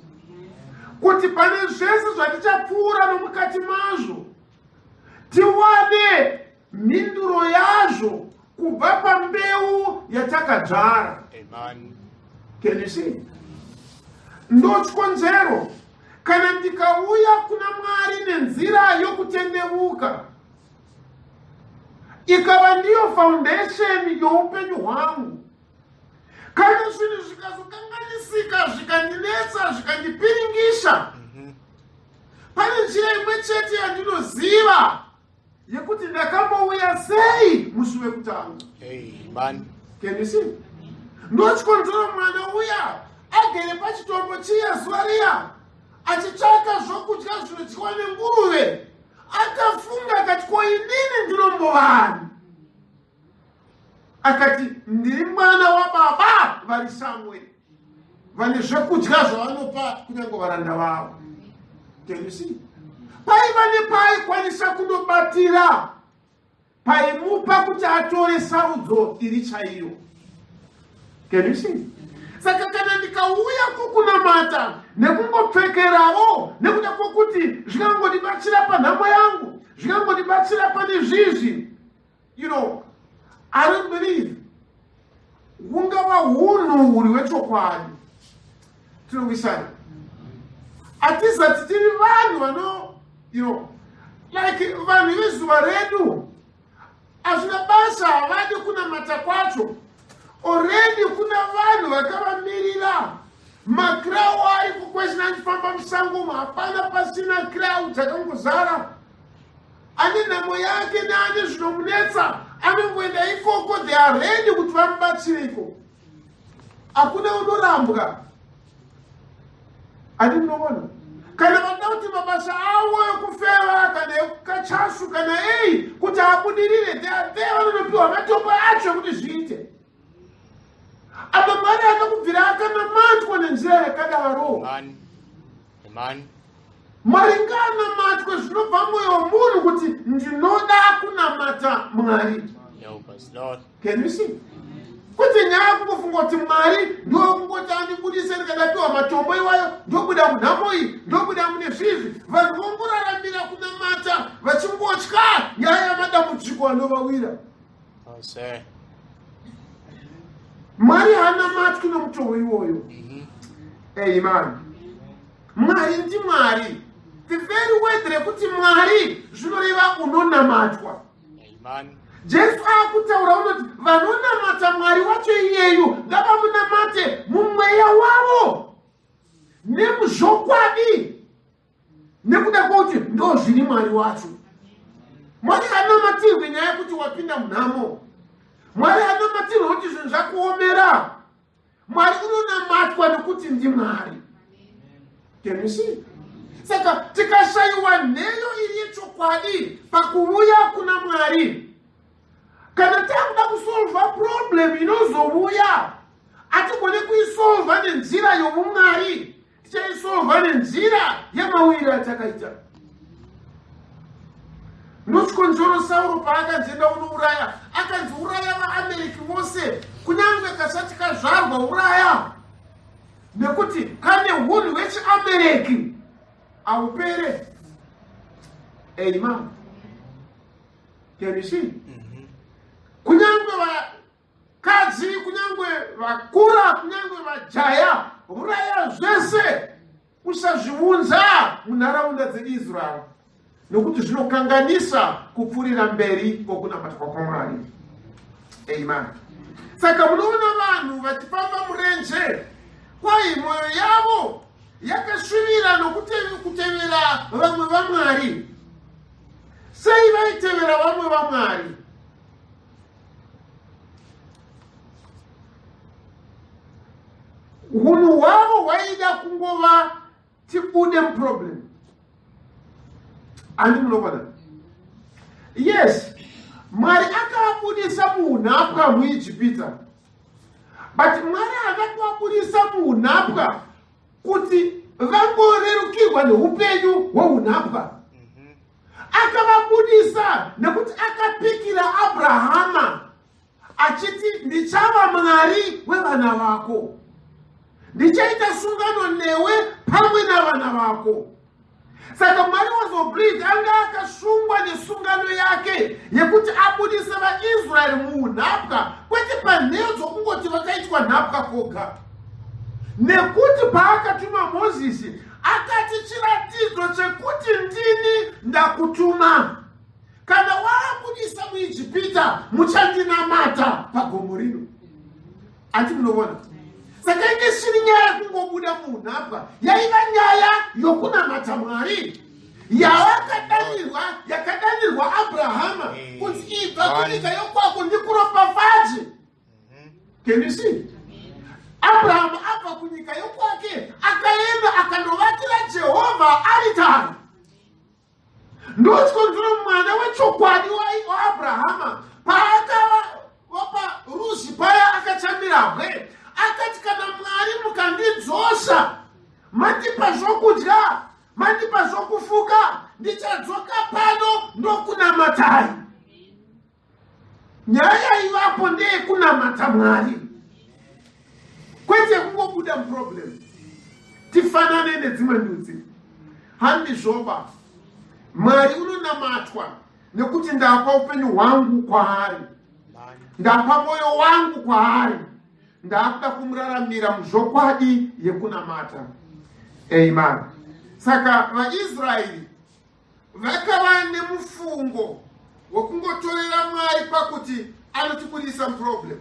kuti pane zvese zvatichapfuura nomukati mazvo tiwane mhinduro yazvo kubva pambeu yatakadzvara. Can you see? Ndochikonzero kana ndikauya kuna Mwari nenzira yokutendevuka, ikava ndiyo foundation youpenyu hwangu, kana zvinhu zvikazokanganisika, zvikandinetsa, zvikandipiringisha, pane nzira imwe chete yandinoziva yekuti ndakambouya sei musi wekutanga. Amen. Can you see? Ndochikonzero mwana uya agere pachitombo chiya zuva riya achitsvaka zvokudya zvinodyiwa nenguruve, akafunga akati, ko inini ndinombovani? Akati, ndiri mwana wababa vari somewhere vane zvekudya zvavanopa kunyange varanda vavo. Can you see? Paiva nepaaikwanisa kundobatira paimupa kuti atore sarudzo iri chaiyo. Can you see? Saka kana ndikauya kukunamata nekungopfekerawo nekuda kwokuti zvingangondibatsira panhamo yangu, zvingangondibatsira pane zvizvi, you know, I don't believe hungava hunhu huri hwechokwadi. Tinowisana, hatizati tiri vanhu vano, you know, like vanhu vezuva redu hazvina basa, havadi kunamata kwacho. Already kuna vanhu vakavamirira. Makrau ari kukweshina achifamba musango umu, hapana pasina krau dzakangozara. Ane nhamo yake neane zvinomunetsa anongoenda ikoko, they are ready kuti vamubatsire ikoko. Hakuna unorambwa. Ati munoona kana vanoda kuti mabasa avo ekufeva kana ekukachasu kana ei kuti abudirire, they are there, vanonopiwa matombo acho ekuti zviite. Apa Mwari akakubvira akanamatwa nenzira yakadaro. Mwari ngaanamatwe zvinobva mwoyo womunhu kuti ndinoda kunamata Mwari. Can you see? Kwete nyaya yekungofunga kuti Mwari ndokungoti andibudise ndikadapiwa matombo iwayo ndobuda munhamo iyi ndobuda mune zvizvi. Vanhu vongoraramira kunamata vachingotya nyaya yamadambudziko anovawira. Mwari haana matwi nomutoo iwoyo. Amen. Mwari ndiMwari. The very word rekuti Mwari zvinoreva unonamatwa. Jesu akutaura unoti vanonamata Mwari wacho iyeyu ngavamunamate mumweya wavo nemuzvokwadi, nekuda kwekuti ndo zviri Mwari wacho. Mwari anamatirwe nyaya yekuti wapinda munhamo. Mwari anamatirwe kuti zvinhu zvakuomera. Mwari unonamatwa nekuti ndiMwari. Can you see? Saka tikashayiwa nheyo iri yechokwadi pakuuya kuna Mwari, kana takuda kusolva problem inozouya, hatigone kuisolva nenzira yovumwari, tichaisolva nenzira yemawiri atakaita. Ndochikonzero Sauro paakanzi enda unouraya, akanzi uraya vaAmereki vose, kunyange kasati kazvarwa uraya, nekuti kane hunhu hwechiAmereki aupere. Amen. Can you see? Kunyange vakadzi, kunyange vakura, kunyange vajaya, uraya zvese, usazviunza munharaunda dzeIsrael, nokuti zvinokanganisa kupfuurira mberi kwokunamatwa kwaMwari. Amen. Saka munoona vanhu vachifamba murenje, kwai mwoyo yavo yakasvivira nokutevera vamwe vamwari. Sei vaitevera vamwe vamwari? Hunhu hwavo hwaida kungova tibude muproblem. Handi munoona? Yes, Mwari akavabudisa muunhapwa muIjipita, but Mwari haana kuvabudisa muunhapwa kuti vangorerukirwa neupenyu hweunhapwa. Akavabudisa nekuti akapikira Abrahama achiti, ndichava Mwari wevana vako, ndichaita sungano newe pamwe navana vako. Saka Mwari was obliged, anga akasungwa nesungano yake yekuti abudise vaIsraeri muunhapwa, kwete panheyo dzokungoti vakaitwa nhapwa koga, nekuti paakatuma Mozisi akati, chiratidzo chekuti ndini ndakutuma, kana waabudisa muIjipita muchandinamata pagomo rino. Ati munoona? Saka inge isiri nyaya yekungobuda muunhapwa, yaiva nyaya yokunamata Mwari yawakadanirwa, yakadanirwa Abrahama kunzi ibva kunyika yokwako ndikuropafadze. Can you see? Abraham abva kunyika yokwake akaenda akandovakira Jehovha aritari. Ndochikonzero mwana wechokwadi waAbrahama paakava paruzi paya akachamira bwe, akati, kana Mwari mukandidzosa mandipa zvokudya, mandipa zvokufuka, ndichadzoka pano ndokunamatai. Nyaya yaivapo ndeyekunamata Mwari, kwete kungobuda muproblem tifanane nedzimwe ndudzi. Handizvoba. Mwari unonamatwa nekuti ndapa upenyu hwangu kwaari, ndapa mwoyo wangu kwaari, ndakuda kumuraramira muzvokwadi yekunamata. Amen. Saka vaIsraeri vakava nemufungo wekungotorera Mwari pakuti anotibudisa muproblem.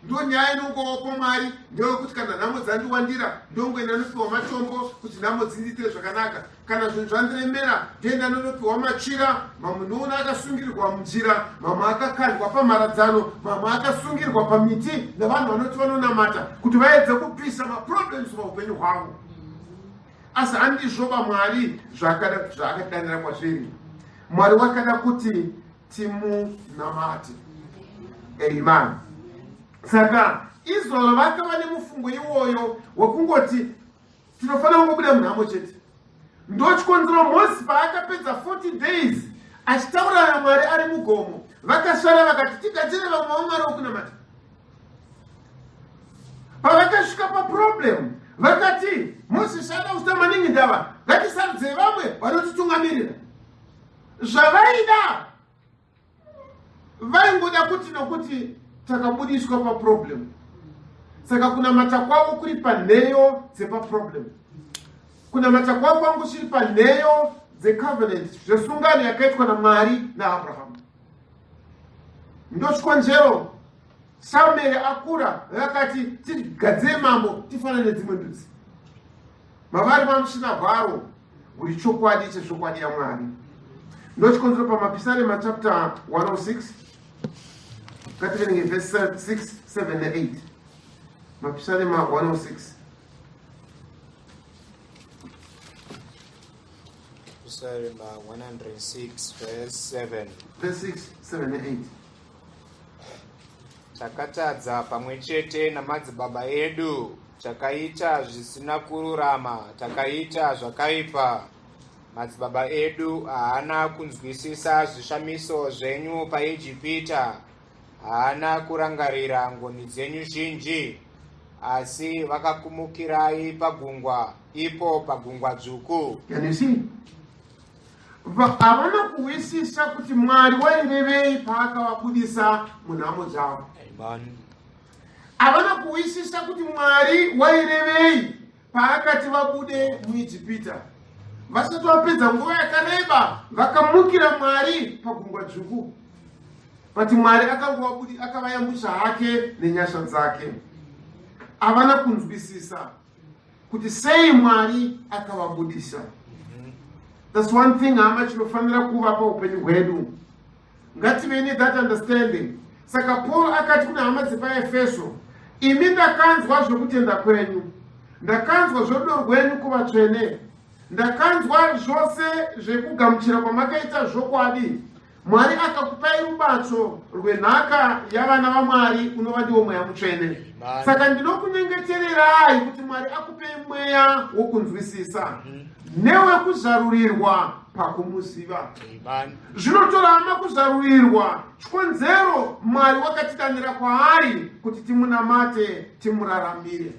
Ndonyaya inongovapo Mwari ndeyekuti kana nhamo dzandiwandira, ndongoenda nopiwa matombo kuti nhamo dzindiitire zvakanaka. Kana zvinhu zvandiremera, ndoenda nonopiwa machira. Mamwe ndoona akasungirwa munjira, mamwe akakandwa pamharadzano, mamwe akasungirwa pamiti navanhu vanoti vanonamata kuti vaedze kupisa maproblems paupenyu hwavo. Asi handizvoba Mwari zvaakatidanira kwazviri. Mwari wakada kuti timunamate. Amen. Saka Israel vakava nemufungo iwoyo wekungoti tinofanira kungobuda munhamo chete. Ndochikonzero Mozisi paakapedza 40 days achitaura naMwari ari mugomo, vakasara vakati tigadzire vamwe vamwari wokunamata. Pavakasvika paproblem vakati Mozisi ada kuita maningi ndava, ngatisarudzei vamwe vanotitungamirira. Zvavaida vaingoda kuti nokuti takabudiswa paproblem, saka kunamata kwavo kuri panheyo dzepaproblem. Kunamata kwavo kwangu chiri panheyo dzecovenant, zvesungano yakaitwa naMwari naAbrahamu. Ndochikonzero Samueri akura vakati tigadzire mambo tifanane nedzimwe ndudzi. Mavari mamusina hwaro huri chokwadi chezvokwadi yaMwari. Ndochikonzero pamapisarema chapter 106, ngativerenge verse 6, 7 ne8. Mapisarema 106. Pisarema 106 verse 7. Verse 6, 7 ne8. Takatadza pamwe chete namadzibaba edu, takaita zvisina kururama, takaita zvakaipa. Madzibaba edu haana kunzwisisa zvishamiso zvenyu paIjipita, haana kurangarira ngoni dzenyu zhinji, asi vakakumukirai pagungwa, ipo pagungwa dzvuku. Can you see? Havana kuhwisisa kuti Mwari wairevei paakavabudisa munhamo dzavo. Havana kuhwisisa kuti Mwari wairevei paakati vabude muIjipita. Vasati vapedza nguva yakareba vakamukira Mwari pagungwa dzvuku, but Mwari akavayambutsa hake nenyasha dzake. Havana kunzwisisa kuti sei Mwari akavabudisa. That's one thing, hama, chinofanira kuva paupenyu hwedu. Ngative nethat understanding. Saka Paul akati kuna hama dzepaEfeso, imi ndakanzwa zvokutenda kwenyu, ndakanzwa zvorudo rwenyu kuvatsvene, ndakanzwa zvose zvekugamuchira kwamakaita zvokwadi. Mwari akakupai rubatso rwenhaka yavana vaMwari, unova ndiwo Mweya Mutsvene. Saka ndinokunyengetererai kuti Mwari akupei mweya wokunzwisisa newekuzarurirwa pakumuziva. Zvinotora, hama, kuzarurirwa. Chikonzero Mwari wakatidanira kwaari kuti timunamate, timuraramire.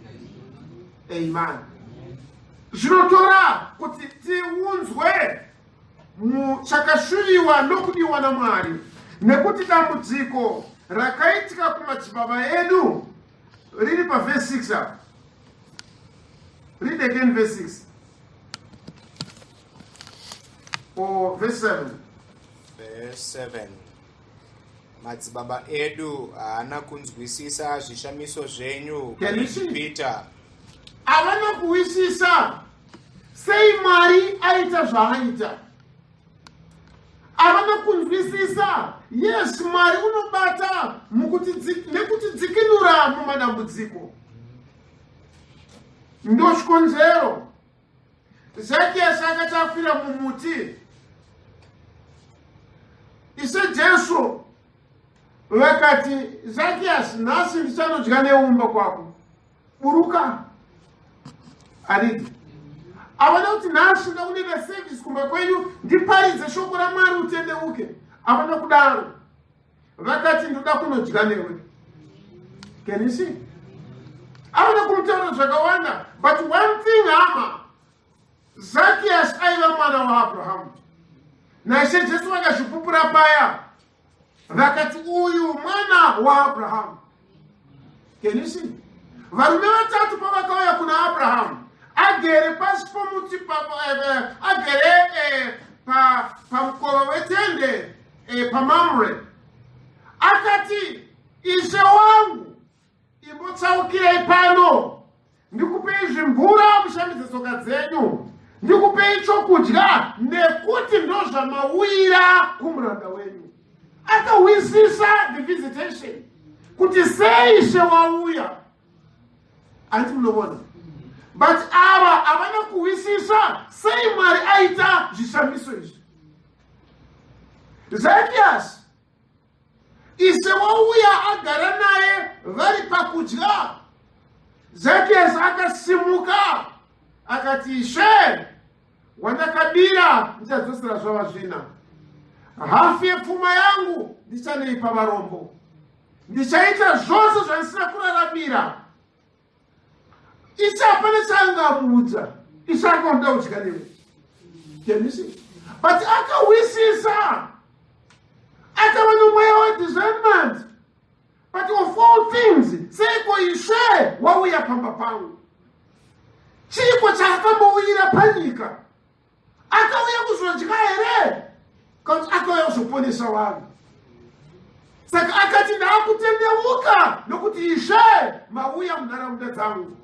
Amen. Zvinotora kuti tiunzwe chakashuviwa nokudiwa naMwari, nekuti dambudziko rakaitika kumadzibaba edu riri pavhesi 6 apa. Read again verse 6 or verse 7. Verse 7. Madzibaba edu haana kunzwisisa zvishamiso zvenyu Can you see? paEgipita. Havana kuhwisisa sei Mwari aita zvaaita. Havana kunzwisisa. Yes, Mwari unobata nekutidzikinura mumadambudziko. Ndochikonzero Zakiasi akati akwira mumuti, Ishe Jesu vakati, Zakiasi, nhasi ndichanodya neumba kwako, buruka. Aridi havana kuti nhasi ndakunoita service kumba kwenyu, ndiparidze shoko raMwari utendeuke. Havana kudaro. Vakati ndoda kunodya newe. Can you see? Havana kumutaura zvakawanda, but one thing, hama, Zakiasi aiva mwana waAbrahamu. NaIshe Jesu vakazvipupura paya, vakati uyu mwana waAbrahamu. Can you see? Varume vatatu pavakauya kuna Abrahamu agere pasi pomuti, agere pamukova wetende paMamre, akati, Ishe wangu. Ndakutsaukirei pano, ndikupei zvimvura mushambidze tsoka dzenyu, ndikupei chokudya, nekuti ndozvamauyira kumuranda wenyu. Akahwisisa the visitation kuti sei Ishe wauya. Handiti munovona? But ava havana kuhwisisa sei Mwari aita zvishamiso izvi. Zakiasi, Ishe wauya agara naye vari pakudya. Zakiasi akasimuka akati, Ishe, wandakabira ndichadzosera zvava zvina, hafu yepfuma yangu ndichanoipa varombo, ndichaita zvose zvandisina kuraramira. Ishe hapana chaanga amuudza. Ishe akaonda kudya newe. Can you see? But akahwisisa, akava nomweya wediscernment. But of all things, seiko Ishe wauya pamba pangu? Chiiko chaakambouyira panyika? Akauya kuzodya here? Kana kuti akauya kuzoponesa vanhu? Saka akati, ndaakutendeuka nokuti Ishe mauya munharaunda dzangu.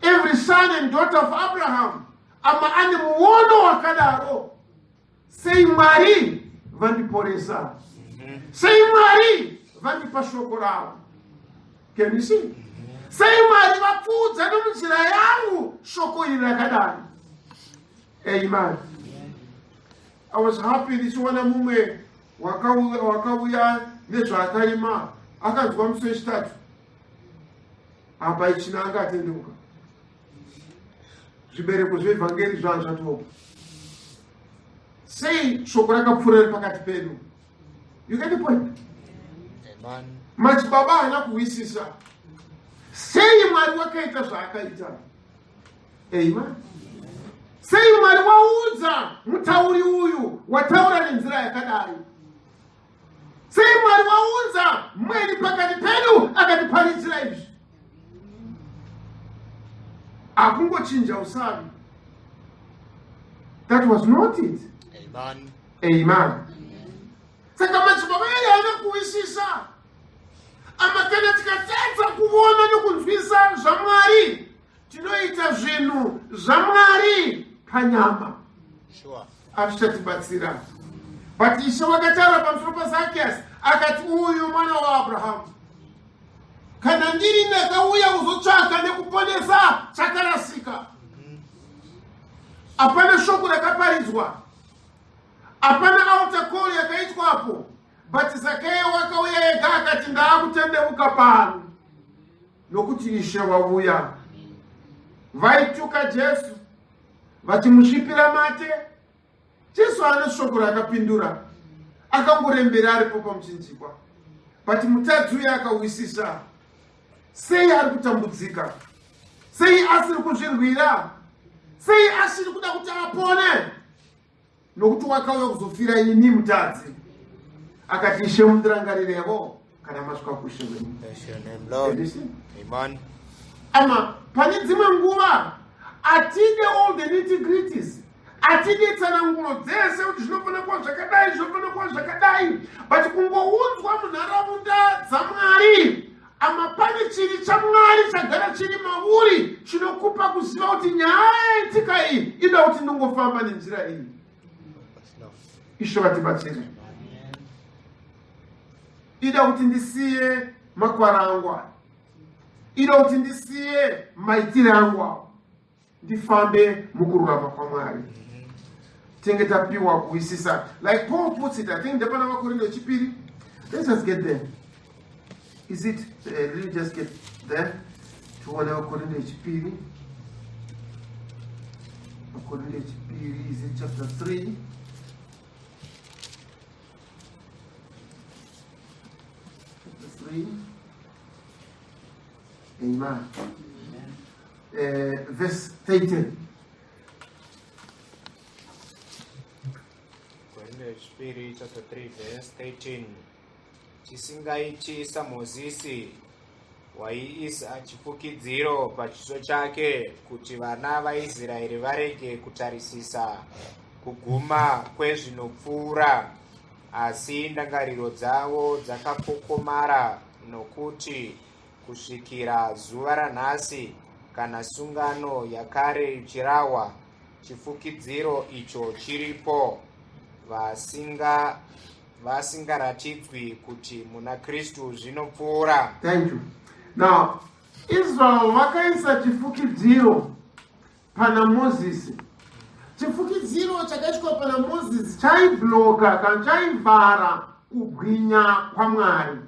Every son and daughter of Abraham ama ane muono wakadaro. Sei Mwari vandiporesa? Sei Mwari vandipa shoko ravo? Can you see? Sei Mwari vapfuudza nomunzira yangu shoko iri rakadai? Amen. I was happy ndichiona mumwe wakauya nezvaakarima, akanzwa musi wechitatu apa ichina anga atendeuka. Zvibereko zvevhangeri zvaa zvatopa. Sei shoko rakapfuura riri pakati pedu? You get the point? Madzibaba haana kuhwisisa sei Mwari wakaita zvaakaita. Amen. Sei Mwari waudza mutauri uyu wataura nenzira yakadai? Sei Mwari waunza mweni pakati pedu akatiparidzira izvi? Akungochinja usavi. That was not it. Amen. Amen. Saka madzibaba ere haana kuwisisa. Ama kana tikatadza kuona nokunzwisa zvaMwari, tinoita zvinhu zvaMwari panyama. Sure. Azvichatibatsira. But Ishe wakataura pamusoro paZakiasi akati, uyu mwana waAbrahamu, kana ndiri ndakauya kuzotsvaka nekuponesa chakarasika. Hapana shoko rakaparidzwa, hapana altar call yakaitwapo, but Zakeyo wakauya ega akati, ndaakutendeuka pano nokuti Ishe wauya. Vaituka Jesu vachimusvipira mate. Jesu haana shoko raakapindura, akangorembera aripo pamuchinjikwa. But mutadzi uya akawisisa sei ari kutambudzika, sei asiri kuzvirwira, sei asiri kuda kuti apone, nokuti wakauya kuzofira ini mutadzi. Akati, Ishe, mundirangarirevo kana masvika kushe kwenyu. Bless your name, Lord. Amen. Ama pane dzimwe nguva atide all the nitty gritties, atide tsananguro dzese kuti zvinofanira kuva zvakadai, zvinofanira kuva zvakadai, but kungounzwa munharaunda dzaMwari, ama pane chiri chaMwari chagara chiri mauri chinokupa kuziva kuti nyaya yaitika iyi ida kuti ndingofamba nenzira iyi. Ishe vatibatsire. Ida kuti ndisiye makwara angu aya, ida kuti ndisiye maitire angu awo, ndifambe mukururama kwaMwari. Tinge tapiwa kuwisisa, like Paul puts it, I think ndepana Vakorinde wechipiri. Let's just get there. Is it let me just get there, tione Vakorinde wechipiri. Vakorinde wechipiri, is it chapter 3? Chapter 3. Amen. Verse 13. Korinde wechipiri chapter 3 verse 13. Chisingaiti saMozisi waiisa chifukidziro pachiso chake kuti vana vaIsraeri varege kutarisisa kuguma kwezvinopfuura, asi ndangariro dzavo dzakakokomara nokuti Kusvikira zuva ranhasi, kana sungano yakare ichirahwa, chifukidziro icho chiripo, vasinga vasingaratidzwi kuti muna Kristu zvinopfuura. Thank you. Now, Israel vakaisa chifukidziro pana Mozisi. Chifukidziro chakaiswa pana Mozisi chaibloka kana chaivhara kubwinya kwaMwari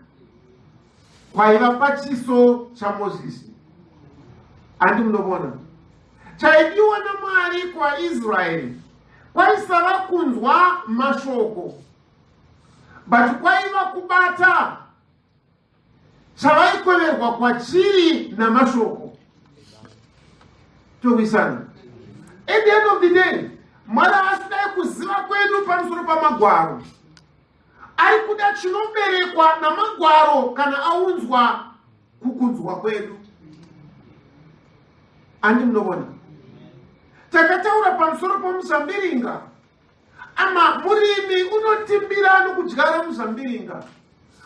kwaiva pachiso chaMozisi. Handi munovona chaidiwa naMwari kwaIsraeri kwaisava kunzwa mashoko but kwaiva kubata chavaikweverwa kwachiri namashoko. Towisana. At the end of the day, Mwari haasi kuziva kwedu pamusoro pamagwaro, ari kuda chinoberekwa namagwaro kana aunzwa kukunzwa kwedu. Andi munovona takataura pamusoro pomuzambiringa. Ama murimi unotimbira nokudyara muzambiringa.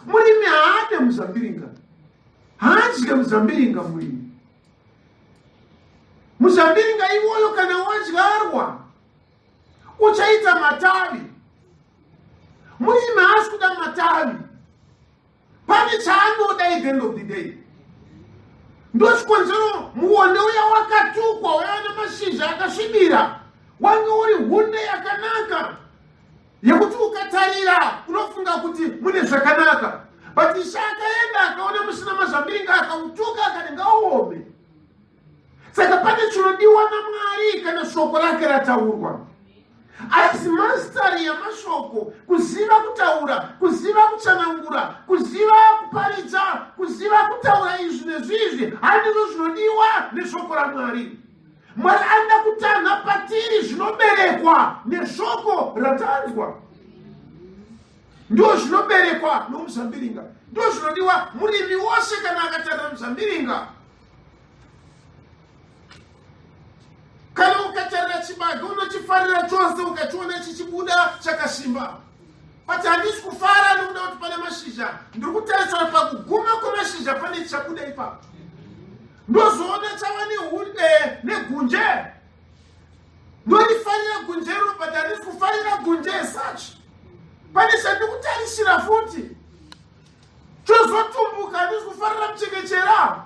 Murimi haade muzambiringa, haadye muzambiringa murimi. Muzambiringa iwoyo kana wadyarwa uchaita matavi. Murimi haasi kuda matavi, pane chaanoda. At the end of the day, ndochikonzero muonde uya wakatukwa, uya nemashizha akasvibira, wange uri hunde yakanaka yekuti ukatarira unofunga kuti mune zvakanaka, but Ishe akaenda akaona musina mazambiringa, akautuka, akati ngauome. Saka pane chinodiwa naMwari kana shoko rake rataurwa. Asi mastery yamashoko, kuziva kutaura, kuziva kutsanangura, kuziva kuparidza, kuziva kutaura izvi nezvizvi, handizvo zvinodiwa neshoko raMwari. Mwari anoda kutanha patiri zvinoberekwa neshoko ratanzwa. Ndo zvinoberekwa nomuzambiringa, ndo zvinodiwa murimi wose kana akatarira muzambiringa. Kana ukatarira chibage, unochifarira chose ukachiona chichibuda chakasimba, but handisi kufara nokuda kuti pane mashizha. Ndiri kutarisira pakuguma kwemashizha pane chichabuda ipapo. Ndozoona chava nehunde negunje, ndorifarira gunjero, but handisi kufarira gunje such. Pane chandikutarisira futi chozotumbuka. Handisi kufarira muchekechera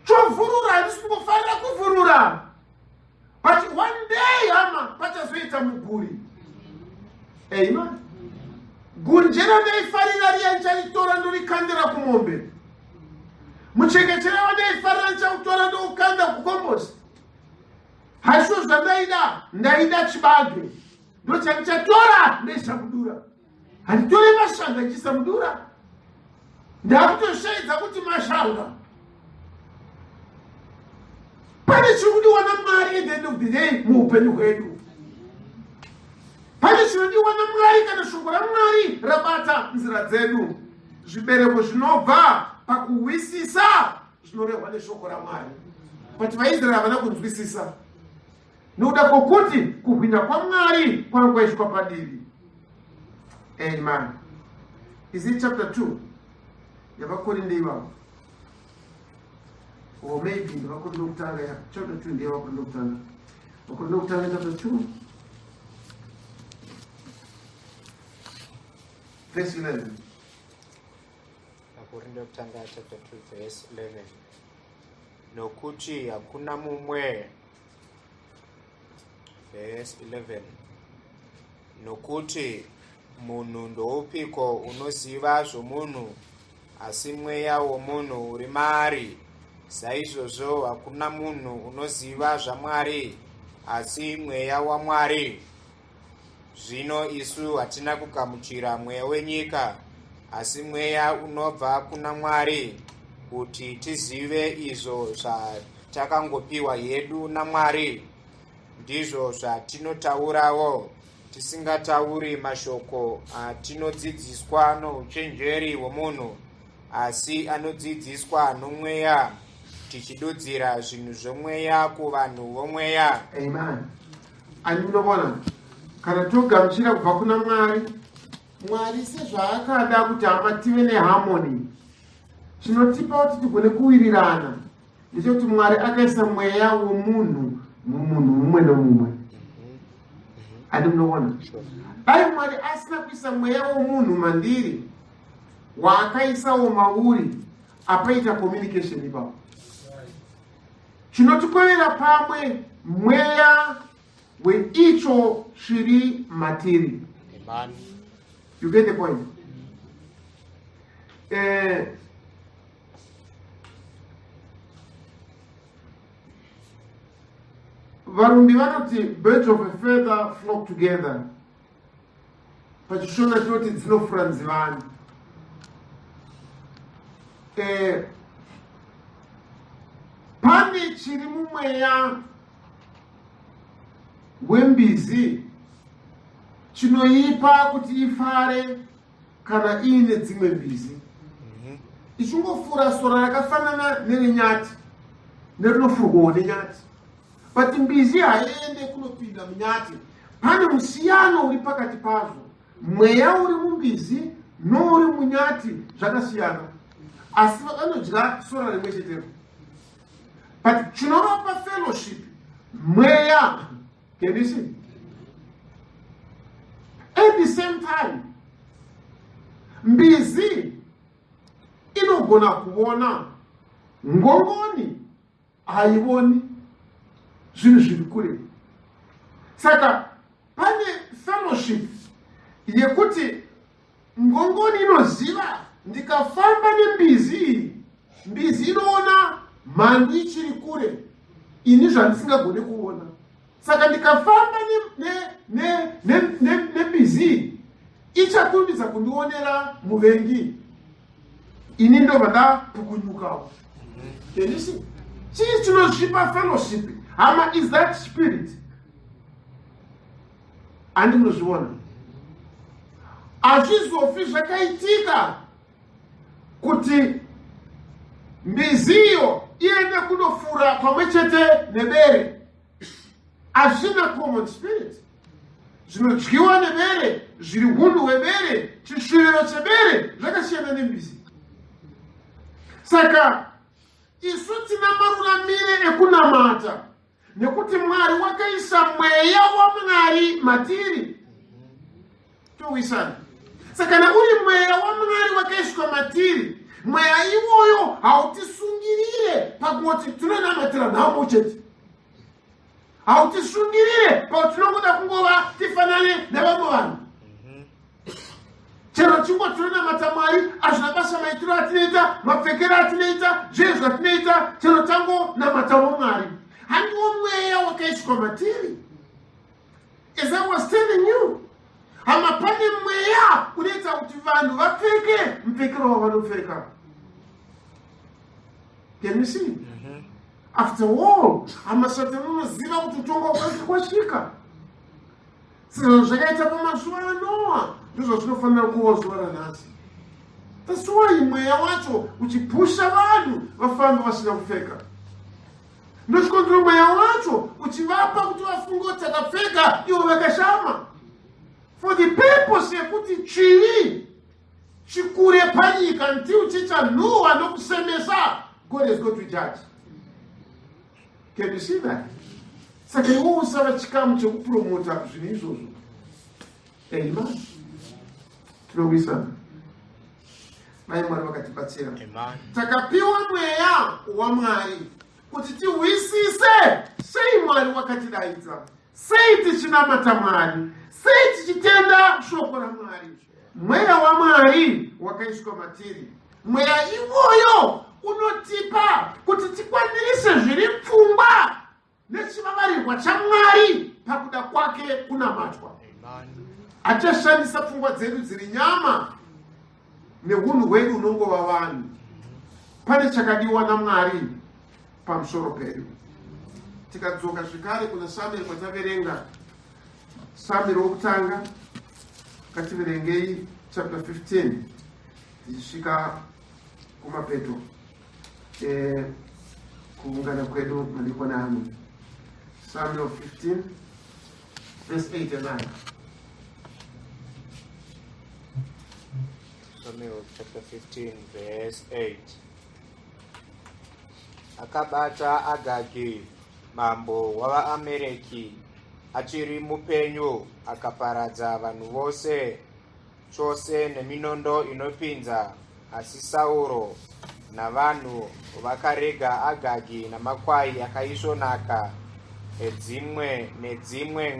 chovhurura, handisi kungofarira kuvhurura, but one day, hama, pachazoita muguri. Amen. Gunje randaifarira riya ndicharitora ndorikandira kumombe. Muchekechera wandaifarira ndichautora ndoukanda kucompost. Haisvo zvandaida. Ndaida chibage, ndochandichatora ndoisa mudura. Handitore mashanga ndichiisa mudura, ndakutoshaidza kuti mashanga. Pane chiri kudiwa naMwari at the end of the day muupenyu hwedu. Pane chinodiwa naMwari kana shoko raMwari rabata nzira dzedu, zvibereko zvinobva pakuhwisisa zvinorehwa neshoko raMwari. But vaIsraeri havana kunzwisisa nokuda kwokuti kuhwina kwaMwari kwanga kwaiswa padivi. Amen. Is it chapter 2 yavaKorinde ivavo, or maybe ndevaKorinde kutanga? Ya, chapter 2 ndeyevaKorinde kutanga. VaKorinde kutanga chapter 2 verse 11. VaKorinde kutanga chapter 2 verse 11. Nokuti hakuna mumwe, verse 11, nokuti munhu ndoupiko unoziva zvomunhu, asi mweya womunhu uri maari? Saizvozvo hakuna munhu unoziva zvaMwari, asi mweya waMwari. Zvino isu hatina kugamuchira mweya wenyika, asi mweya unobva kuna Mwari, kuti tizive izvo zvatakangopiwa hedu naMwari. Ndizvo zvatinotaurawo, tisingatauri mashoko atinodzidziswa nouchenjeri hwomunhu, asi anodzidziswa nomweya, tichidudzira zvinhu zvomweya kuvanhu vomweya. Amen. Ani munovona kana togamuchira kubva kuna Mwari, Mwari sezvaakada kuti hama tive neharmony. Chinotipa kuti tigone kuwirirana ndechekuti Mwari akaisa mweya womunhu mumunhu mumwe nomumwe. Handi munoona? Dai Mwari asina kuisa mweya womunhu mandiri waakaisawo mauri, apaita communication ipapo. Chinotikwevera pamwe mweya weicho chiri matiri. Amen. You get the point? Varumbi vanoti birds of a feather flock together. PachiShona tinoti dzinofura nzivani. Pane chiri mumweya wembizi chinoipa kuti ifare kana iine dzimwe mbizi, ichingofura sora rakafanana nerenyati nerinofurwawo nenyati, but mbizi haiende kunopinda munyati. Pane musiyano uri pakati pazvo. Mweya uri mumbizi nouri munyati zvakasiyana, asi vanodya sora rimwe chetero, but chinovapa fellowship mweya. Can you see? At the same time, mbizi inogona kuona, ngongoni haivoni zvinhu zviri kure. Saka pane fellowship yekuti ngongoni inoziva, ndikafamba nembizi iyi, mbizi inoona mhandu ichiri kure, ini zvandisingagoni kuona. Saka ndikafamba nembizi iyi, ichakurumidza kundionera muvengi, ini ndobva ndapukunyukawo. Can you see? Chii chinozvipa fellowship, hama, is that spirit. Handi munozviona? Hazvizofi zvakaitika kuti mbiziyo iende kunofura pamwe chete nebere. Hazvina common spirit. Zvinodyiwa nebere, zviri hunhu hwebere, chisviviro chebere zvakasiyana nembizi. Saka isu tina maruramire ekunamata nekuti Mwari wakaisa mweya waMwari matiri. Towisana. Saka kana uri mweya waMwari wakaiswa matiri, mweya iwoyo hautisungirire pakungoti tinonamatira nhamo chete, hautisungirire pakuti tinongoda kungova tifanane nevamwe vanhu. Chero chingo tinonamata Mwari, hazvina basa maitiro atinoita, mapfekero atinoita, zvee zvatinoita, chero tangonamatawo Mwari. Handiwo mweya wakaiswa matiri? As I was telling you, hama, pane mweya unoita kuti vanhu vapfeke mupfekero wavanopfeka. Can you see? After all, hama, Satani unoziva kuti utonga kwake kwasvika. Sezvo zvakaita pamazuva aNoa, ndizvo zvinofanira kuva zuva ranhasi. That's why mweya wacho uchipusha vanhu vafambe vasina kupfeka. Ndochikonzero mweya wacho uchivapa kuti vafunge kuti takapfeka, ivo vakashama, for the purpose yekuti chivi chikure panyika until chichanhuhwa nokusemesa. God has got to judge. Can you see that? Saka iwo usava chikamu chekupromota zvinhu izvozvo. Amen. Tinowisana. Dai Mwari vakatibatsira. Takapiwa mweya waMwari kuti tihwisise sei Mwari wakatidaidza, sei tichinamata Mwari, sei tichitenda shoko raMwari. Mweya waMwari wakaiswa matiri. Mweya iwoyo unotipa kuti tikwanirise zviri pfungwa nechivavarirwa chaMwari pakuda kwake kunamatwa. Achashandisa pfungwa dzedu dziri nyama neunhu hwedu unongova vanhu. Pane chakadiwa naMwari pamusoro pedu. Tikadzoka zvekare kuna Samueri kwataverenga, Samueri wokutanga, ngativerengei chapter 15 tichisvika kumapeto kuungana kwedu madekwana ano. Samuel 15 verse 8 and 9. Samuel chapter 15 verse 8. Akabata Agagi, mambo wavaAmereki, achiri mupenyu, akaparadza vanhu vose chose neminondo inopinza. Asi Sauro navanhu vakarega Agagi namakwai akaisvonaka edzimwe nedzimwe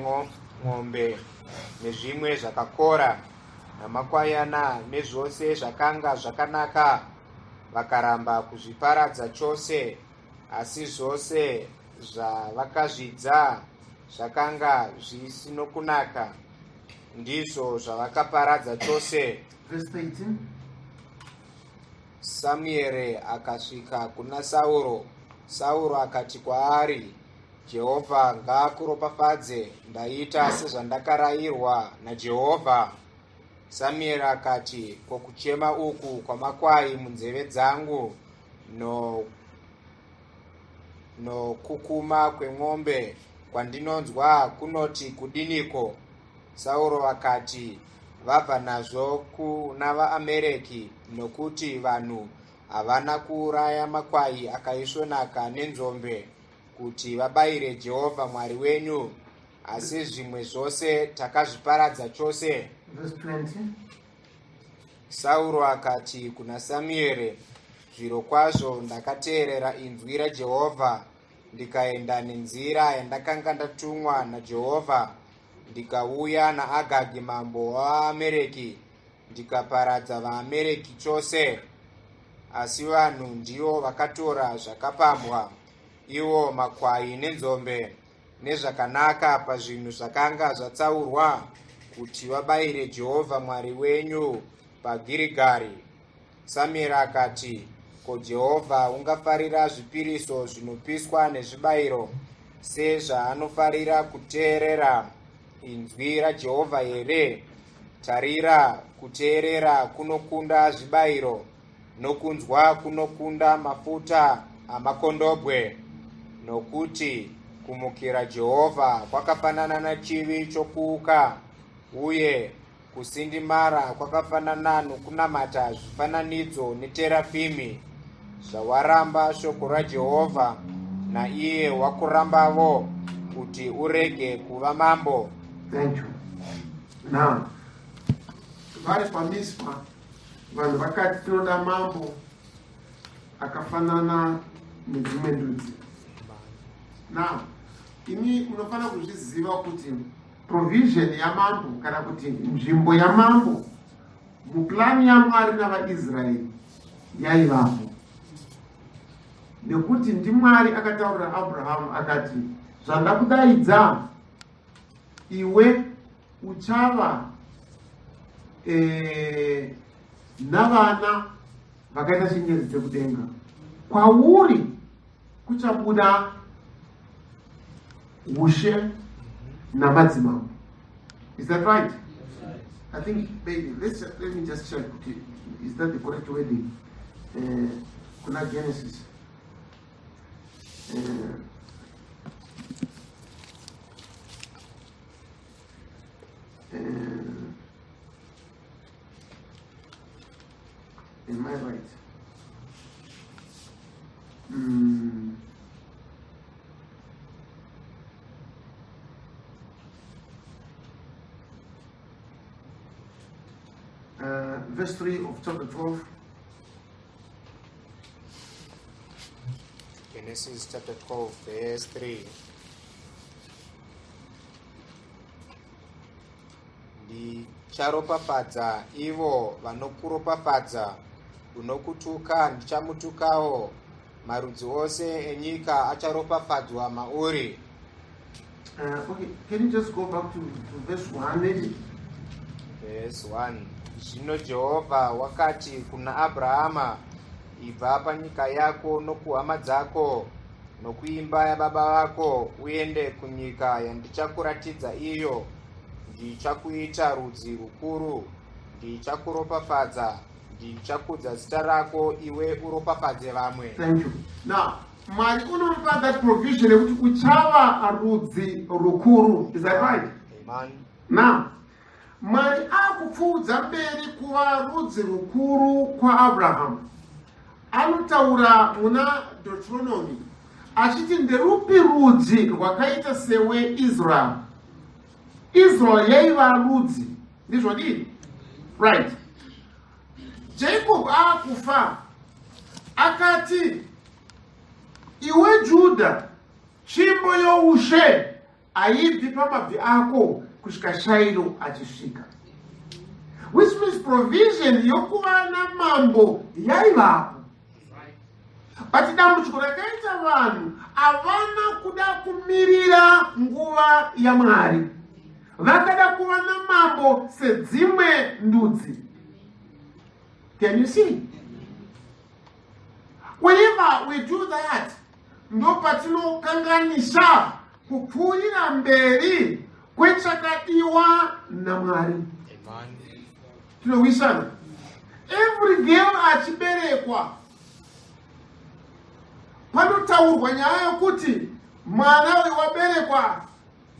ng'ombe nezvimwe zvakakora namakwayana nezvose zvakanga zvakanaka, vakaramba kuzviparadza chose. Asi zvose zvavakazvidza zvakanga zvisinokunaka, ndizvo zvavakaparadza chose. Verse 13. Samueri akasvika kuna Sauro. Sauro akati kwaari, "Jehovha ngaakuropafadze. Ndaita sezvandakarayirwa naJehovha." Samueri akati, "Ko kuchema uku kwamakwai munzeve dzangu nokukuma kwemombe kwandinonzwa kunoti kudiniko?" Sauro akati, "Vabva nazvo kuna vaAmereki, nokuti vanhu havana kuuraya makwai akaisvonaka nenzombe kuti vabayire Jehovha Mwari wenyu, asi zvimwe zvose takazviparadza chose." Verse 20. Sauro akati kuna Samueri, "Zvirokwazvo ndakateerera inzwi raJehovha, ndikaenda nenzira yandakanga ndatumwa naJehovha, ndikauya naAgagi mambo wavaAmereki, ndikaparadza vaAmereki chose. Asi vanhu ndivo vakatora zvakapambwa, iwo makwai nenzombe nezvakanaka pazvinhu zvakanga zvatsaurwa, kuti vabayire Jehovha Mwari wenyu paGirigari." Samueri akati, "Ko Jehovha ungafarira zvipiriso zvinopiswa nezvibayiro sezvaanofarira kuteerera inzwi raJehovha here? Tarira, kuteerera kunokunda zvibayiro, nokunzwa kunokunda mafuta amakondobwe, nokuti kumukira Jehovha kwakafanana nechivi chokuuka, uye kusindimara kwakafanana nokunamata zvifananidzo neterafimi. Zvawaramba shoko raJehovha, naiye wakurambavo kuti urege kuva mambo." Thank you. Now, vari paMispa, vanhu vakati, "Tinoda mambo akafanana nedzimwe ndudzi." Now, imi munofanira kuzviziva kuti provision yamambo, kana kuti nzvimbo yamambo muplani yaMwari navaIsraeri, yaivapo, nekuti ndiMwari akataurira Abrahamu akati, "Zvandakudaidza iwe, uchava navana vakaita senyeredzi dzekudenga. Kwauri kuchabuda ushe namadzimambo." Is that right? I think maybe let me just check kuti is that the correct wording kuna Genesis. Am I right? Verse 3 of chapter 12. Genesis chapter 12 verse 3. "Ndicharopafadza ivo vanokuropafadza, unokutuka ndichamutukawo. Marudzi ose enyika acharopafadzwa mauri." Okay, can you just go back to verse 1 maybe? Verse 1. "Zvino Jehovha wakati kuna Abrahama, 'Ibva panyika yako nokuhama dzako nokuimba yababa vako, uende kunyika yandichakuratidza iyo. Ndichakuita rudzi rukuru, ndichakuropafadza, ndichakudza zita rako, iwe uropafadze vamwe.'" Thank you. Now, Mwari unomupa that provision yekuti uchava rudzi rukuru. Is that right? Amen. Now, Mwari akupfuudza mberi kuva rudzi rukuru kwaAbrahamu. Anotaura muna Deuteronomy achiti, "Nderupi rudzi rwakaita sewe, Israel?" Israel yaiva rudzi, ndizvodii? Right. Jacob aakufa akati, "Iwe Judha, tsvimbo youshe haibvi pamabvi ako kusvika Shairo achisvika," which means provision yokuva namambo yaivapo. But dambudziko rakaita vanhu, havana kuda kumirira nguva yaMwari. Vakada kuva namambo sedzimwe ndudzi. Can you see? Whenever we do that, ndo patinokanganisa kupfuurira mberi kwechakadiwa naMwari. Tinowisana. Every girl achiberekwa, panotaurwa nyaya yokuti mwana uyu waberekwa,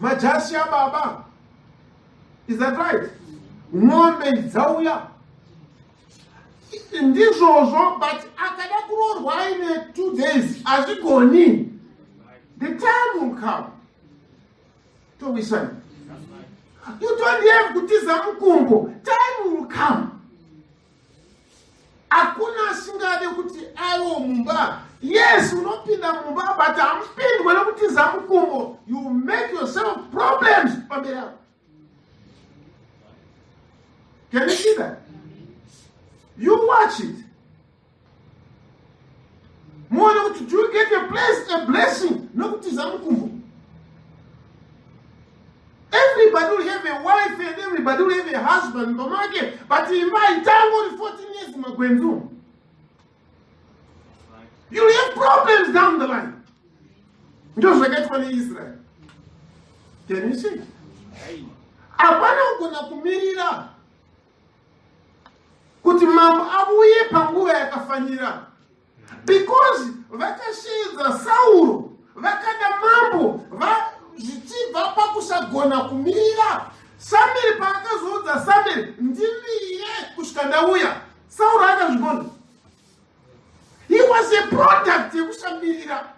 majasi ababa. Is that right? Ng'ombe dzauya, ndizvozvo. But akada kuroorwa aine 2 days, hazvigoni. The time will come. Towisana. You don't have kutiza mukumbo. Time will come. Hakuna asingade kuti aiwo mumba. Yes, unopinda mumba, but hamupindwe nokutiza mukumbo. You make yourself problems pamberi apo. Can you see that? You watch it, muone kuti do you get a place, a blessing nokutiza mukumbo. Everybody will have a wife and everybody will have a husband pamake, but imba itangori 14 years magwenzu. You'll have problems down the line. Ndo zvakaitwa neIsrael. Can you see? Hapana kugona kumirira kuti mambo auye panguva yakafanira, because vakasheedza Sauro, vakada mambo zvichibva pakusagona kumirira. Samueri paakazoudza Samueri, "Ndimiye kusvika ndauya," Sauro akazvigona. He was a product yekusamirira.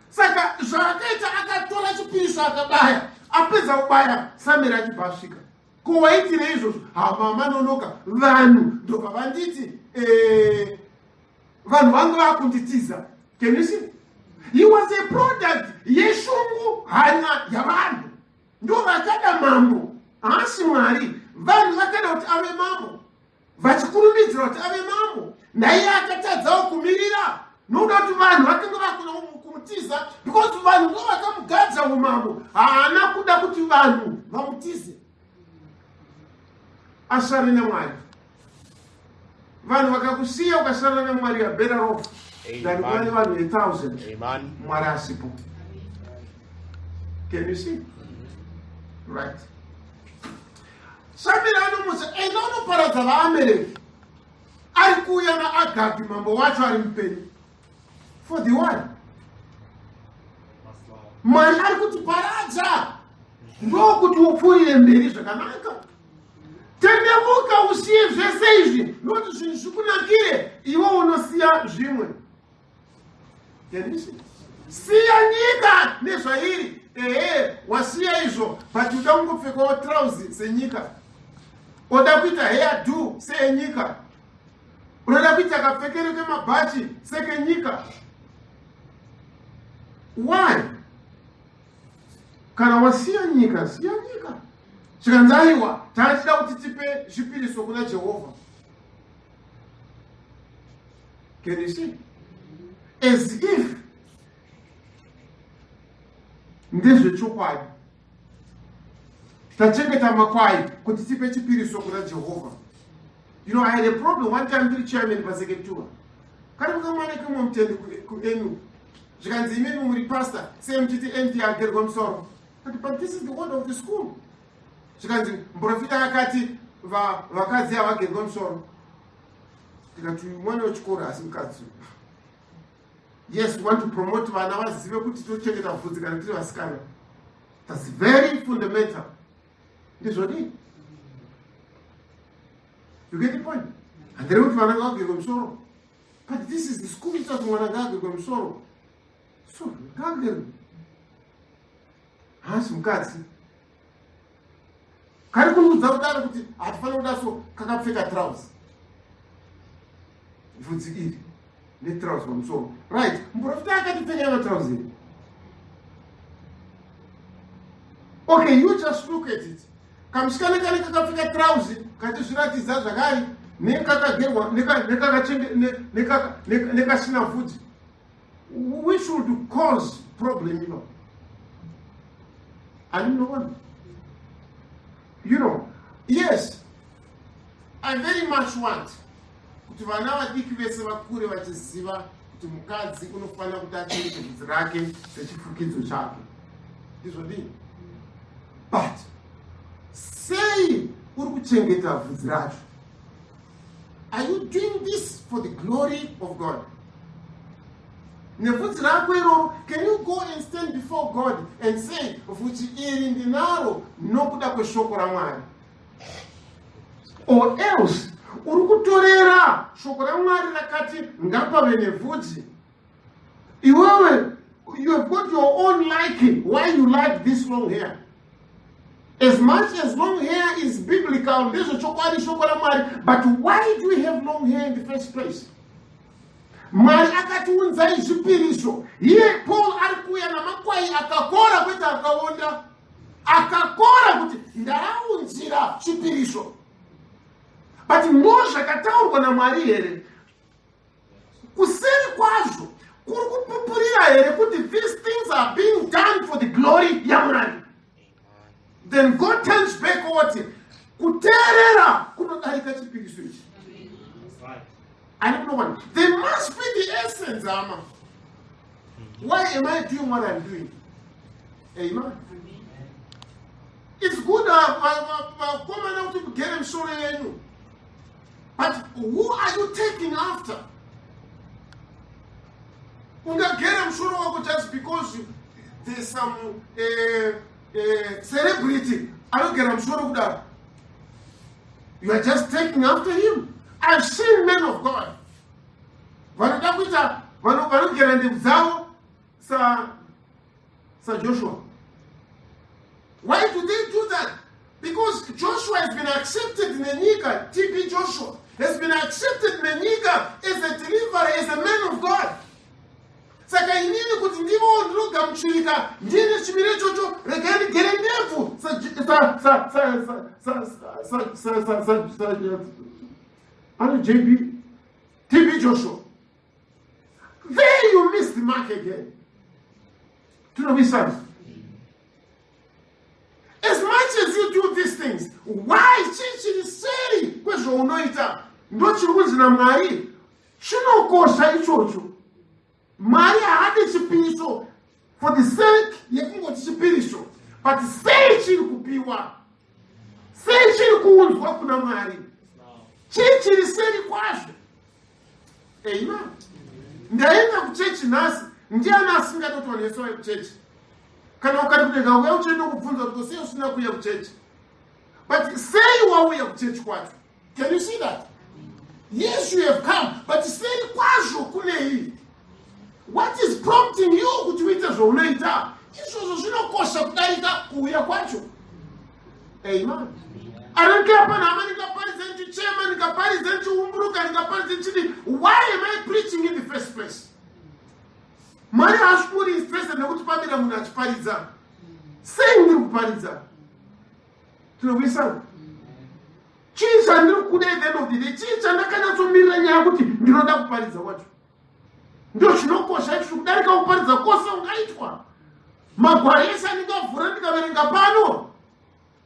Saka zvaakaita, akatora chipiriso akabaya. Apedza kubaya, Samueri achibva asvika. Ko waitire izvozvo? Hama, manonoka. Vanhu ndobva vanditi, vanhu vange vakunditiza. Can you see? He was a product yeshungu, hanya yavanhu. Ndo vakada mambo, haasi Mwari. Vanhu vakada kuti ave mambo, vachikurumidzira kuti ave mambo. Naiye akatadzawo kumirira nokuda kuti vanhu vakanga vakuna kumutiza, because vanhu ndo vakamugadza umambo. Haana kuda kuti vanhu vamutize, asare naMwari. Vanhu vakakusiya, ukasara naMwari, you are better off than kuva nevanhu 1000 Mwari asipo. Can you see? Right. Samueri anomutsa, "Enda unoparadza vaAmereki." Ari kuuya naAgagi, mambo wacho ari mupenyu. For the one, Mwari ari kuti paradza ndokuti upfuurire mberi zvakanaka. Tendemuka, usiye zvese izvi nokuti zvinhu zvikunakire. Iwe unosiya zvimwe. Can you see? Siya nyika nezvairi. Ehe, wasiya izvo, but uda kungopfekawo trauzi senyika, oda kuita hair do seyenyika, unoda kuita kapfekero kemabhachi sekenyika. Why? Kana wasiya nyika, siya nyika. Zvikanzi, "Aiwa, taachida kuti tipe zvipiriso kuna Jehovha." Can you see? As if ndezvechokwadi, tachengeta makwai kuti tipe chipiriso kuna Jehovha. You know, I had a problem one time ndiri chairman paseketua. Kari kukamwana kemwe mutendi kuenu. Zvikanzi, "Imimi muri pastor, sei muchiti mt agerwa musoro?" Kati, "But this is the order of the school." Zvikanzi, "Muprofita akati vakadzi havagerwa musoro." Ndikati, "Mwana wechikoro, asi mukadzi." Yes, we want to promote vana vazive kuti tochengeta bvudzi kana tiri vasikana. That's very fundamental, ndizvodii? You get the point? Handiri kuti vana ngavagerwe musoro. But this is the school itself mwana ngaagerwe musoro. So ngaagerwe. Haasi mukadzi. Kari kunudza kudaro kuti hatifanira kuda so kakapfeka trouse. Bvudzi iri netrouse pamusoro. Right, muprofita akati pfeka matrouse iri. Okay, you just look at it. Kamusikana kane kakapfeka trouse kachizviratidza zvakare nekakagerwa nekasina vhudzi. We should cause problem ipapo. Andinoona. You know, yes, I very much want kuti vana vadiki vese vakure vachiziva kuti mukadzi unofanira kuti achengete vhudzi rake sechifukidzo chake. Ndizvo ndii? But sei uri kuchengeta vhudzi racho? Are you doing this for the glory of God? Nevhudzi rako iroro, can you go and stand before God and say, vhudzi iri ndinaro nokuda kweshoko raMwari? Or else, uri kutorera shoko raMwari rakati ngapave nevhudzi. Iwewe, you have got your own liking why you like this long hair. As much as long hair is biblical, ndezvechokwadi shoko raMwari, but why do we have long hair in the first place? Mwari akatiunzai zvipiriso. Iye Paul ari kuuya namakwai akakora kwete akaonda. Akakora kuti ndaaunzira chipiriso. But ndo zvakataurwa naMwari here? Kuseri kwazvo kuri kupupurira here kuti these things are being done for the glory yaMwari? Then God turns back oti kuteerera kunodarika chipiriso ichi. Ani kunowana. There must be the essence, ama. Why am I doing what I'm doing? Amen. It's good vakomana kuti mugere misoro yenyu. But who are you taking after? Ungagere musoro wako just because there's some celebrity anogera musoro kudaro. You are just taking after him. I've seen men of God vanoda kuita vanogera ndebvu dzavo saJoshua. Why do they do that? Because Joshua has been accepted nenyika. TB Joshua has been accepted nenyika as a deliverer, as a man of God. Saka inini kuti ndivo ndinogamuchirika ndine chimiro ichocho, regai ndigere ndebvu ano JB TB Joshua. There you miss the mark again. Tinowisana. As much as you do these things, why chii chiri seri kwezvaunoita? Ndo chiri kunzi naMwari chinokosha ichocho. Mwari haadi chipiriso for the sake yekungoti chipiriso, but sei chiri kupiwa, sei chiri kuunzwa kuna Mwari, chii chiri seri kwazvo? Amen. Ndaenda kuchechi nhasi. Ndiani asingadi kuti vanhu vese vauye kuchechi? Kana ukati kudega uya uchienda kubvunza kuti sei usina kuuya kuchechi, but sei wauya kuchechi kwacho? Can you see that? Yes, you have come, but sei kwazvo kunei? What is prompting you kuti uite zvaunoita izvozvo? Zvinokosha kudarika kuuya kwacho. Amen. I don't care pana hama, ndingaparidze ndichichema, ndingaparidze ndichiumburuka, ndingaparidze ndichidi. Why am I preaching in the first place? Mwari haasi kuri interested nekuti pamira munhu achiparidza. Sei ndiri kuparidza? Tinokuisana. Chii chandiri kuda at the end of the day? Chii chandakanyatsomirira nyaya kuti ndinoda kuparidza kwacho? Ndo chinokosha icho kudarika kuparidza kwose ungaitwa. Magwaro ese andingavhura ndikaverenga pano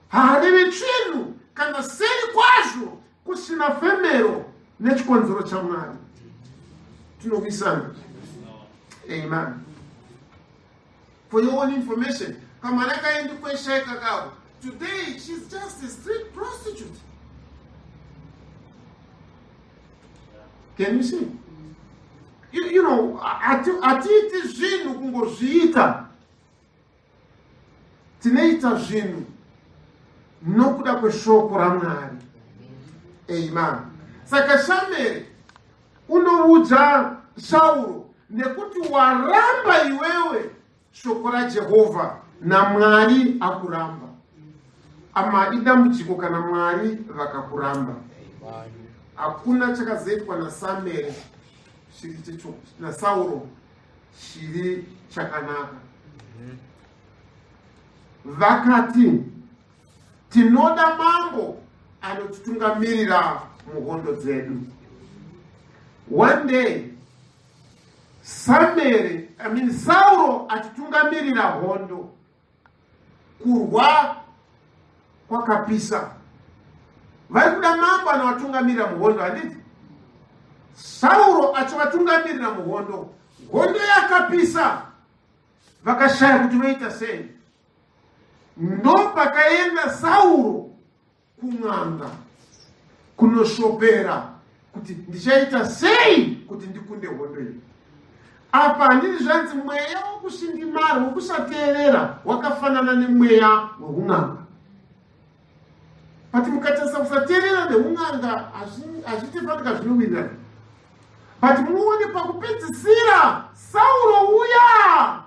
haarevi chinhu kana seri kwazvo kusina femero nechikonzero chaMwari. Tinokuisana. Amen. For your own information, kamwana kaendikwesha ikakako, today she's just a street prostitute. Can you see? You know hatiiti zvinhu kungozviita. Tinoita zvinhu nokuda kweshoko raMwari. Amen. Saka Shameri Unoudza Sauro, nekuti waramba iwewe shoko raJehovha, naMwari akuramba. Ama idambudziko kana Mwari vakakuramba. Hakuna chakazoitwa naSamere chiri naSauro chiri chakanaka. Vakati, "Tinoda mambo anotitungamirira muhondo dzedu." One day Samere, I mean Sauro, achitungamirira hondo, kurwa kwakapisa. Vari kuda mambo anovatungamirira muhondo, handiti? Sauro achivatungamirira muhondo, hondo yakapisa, vakashaya kuti voita sei. Ndopakaenda Sauro kun'anga kunoshopera kuti, "Ndichaita sei kuti ndikunde hondo iyi?" Apa handiti zvanzi mweya wokusindimara, wokusateerera, wakafanana nemweya weun'anga? But mukatarisa, kusateerera neun'anga hazvitifanika, zvinowirirana. But muone, pakupedzisira Sauro uya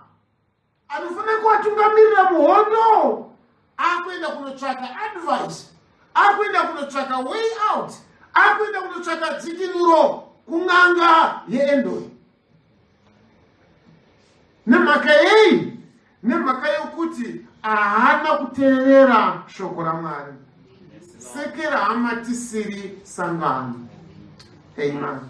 anofanira kuvatungamirira muhondo akuenda kunotsvaka advice, akuenda kunotsvaka way out, akuenda kunotsvaka dzikinuro kun'anga yeEndori. Nemhaka yei? Nemhaka yokuti haana kuteerera shoko raMwari. Sekera hama, tisiri sangano. Amen.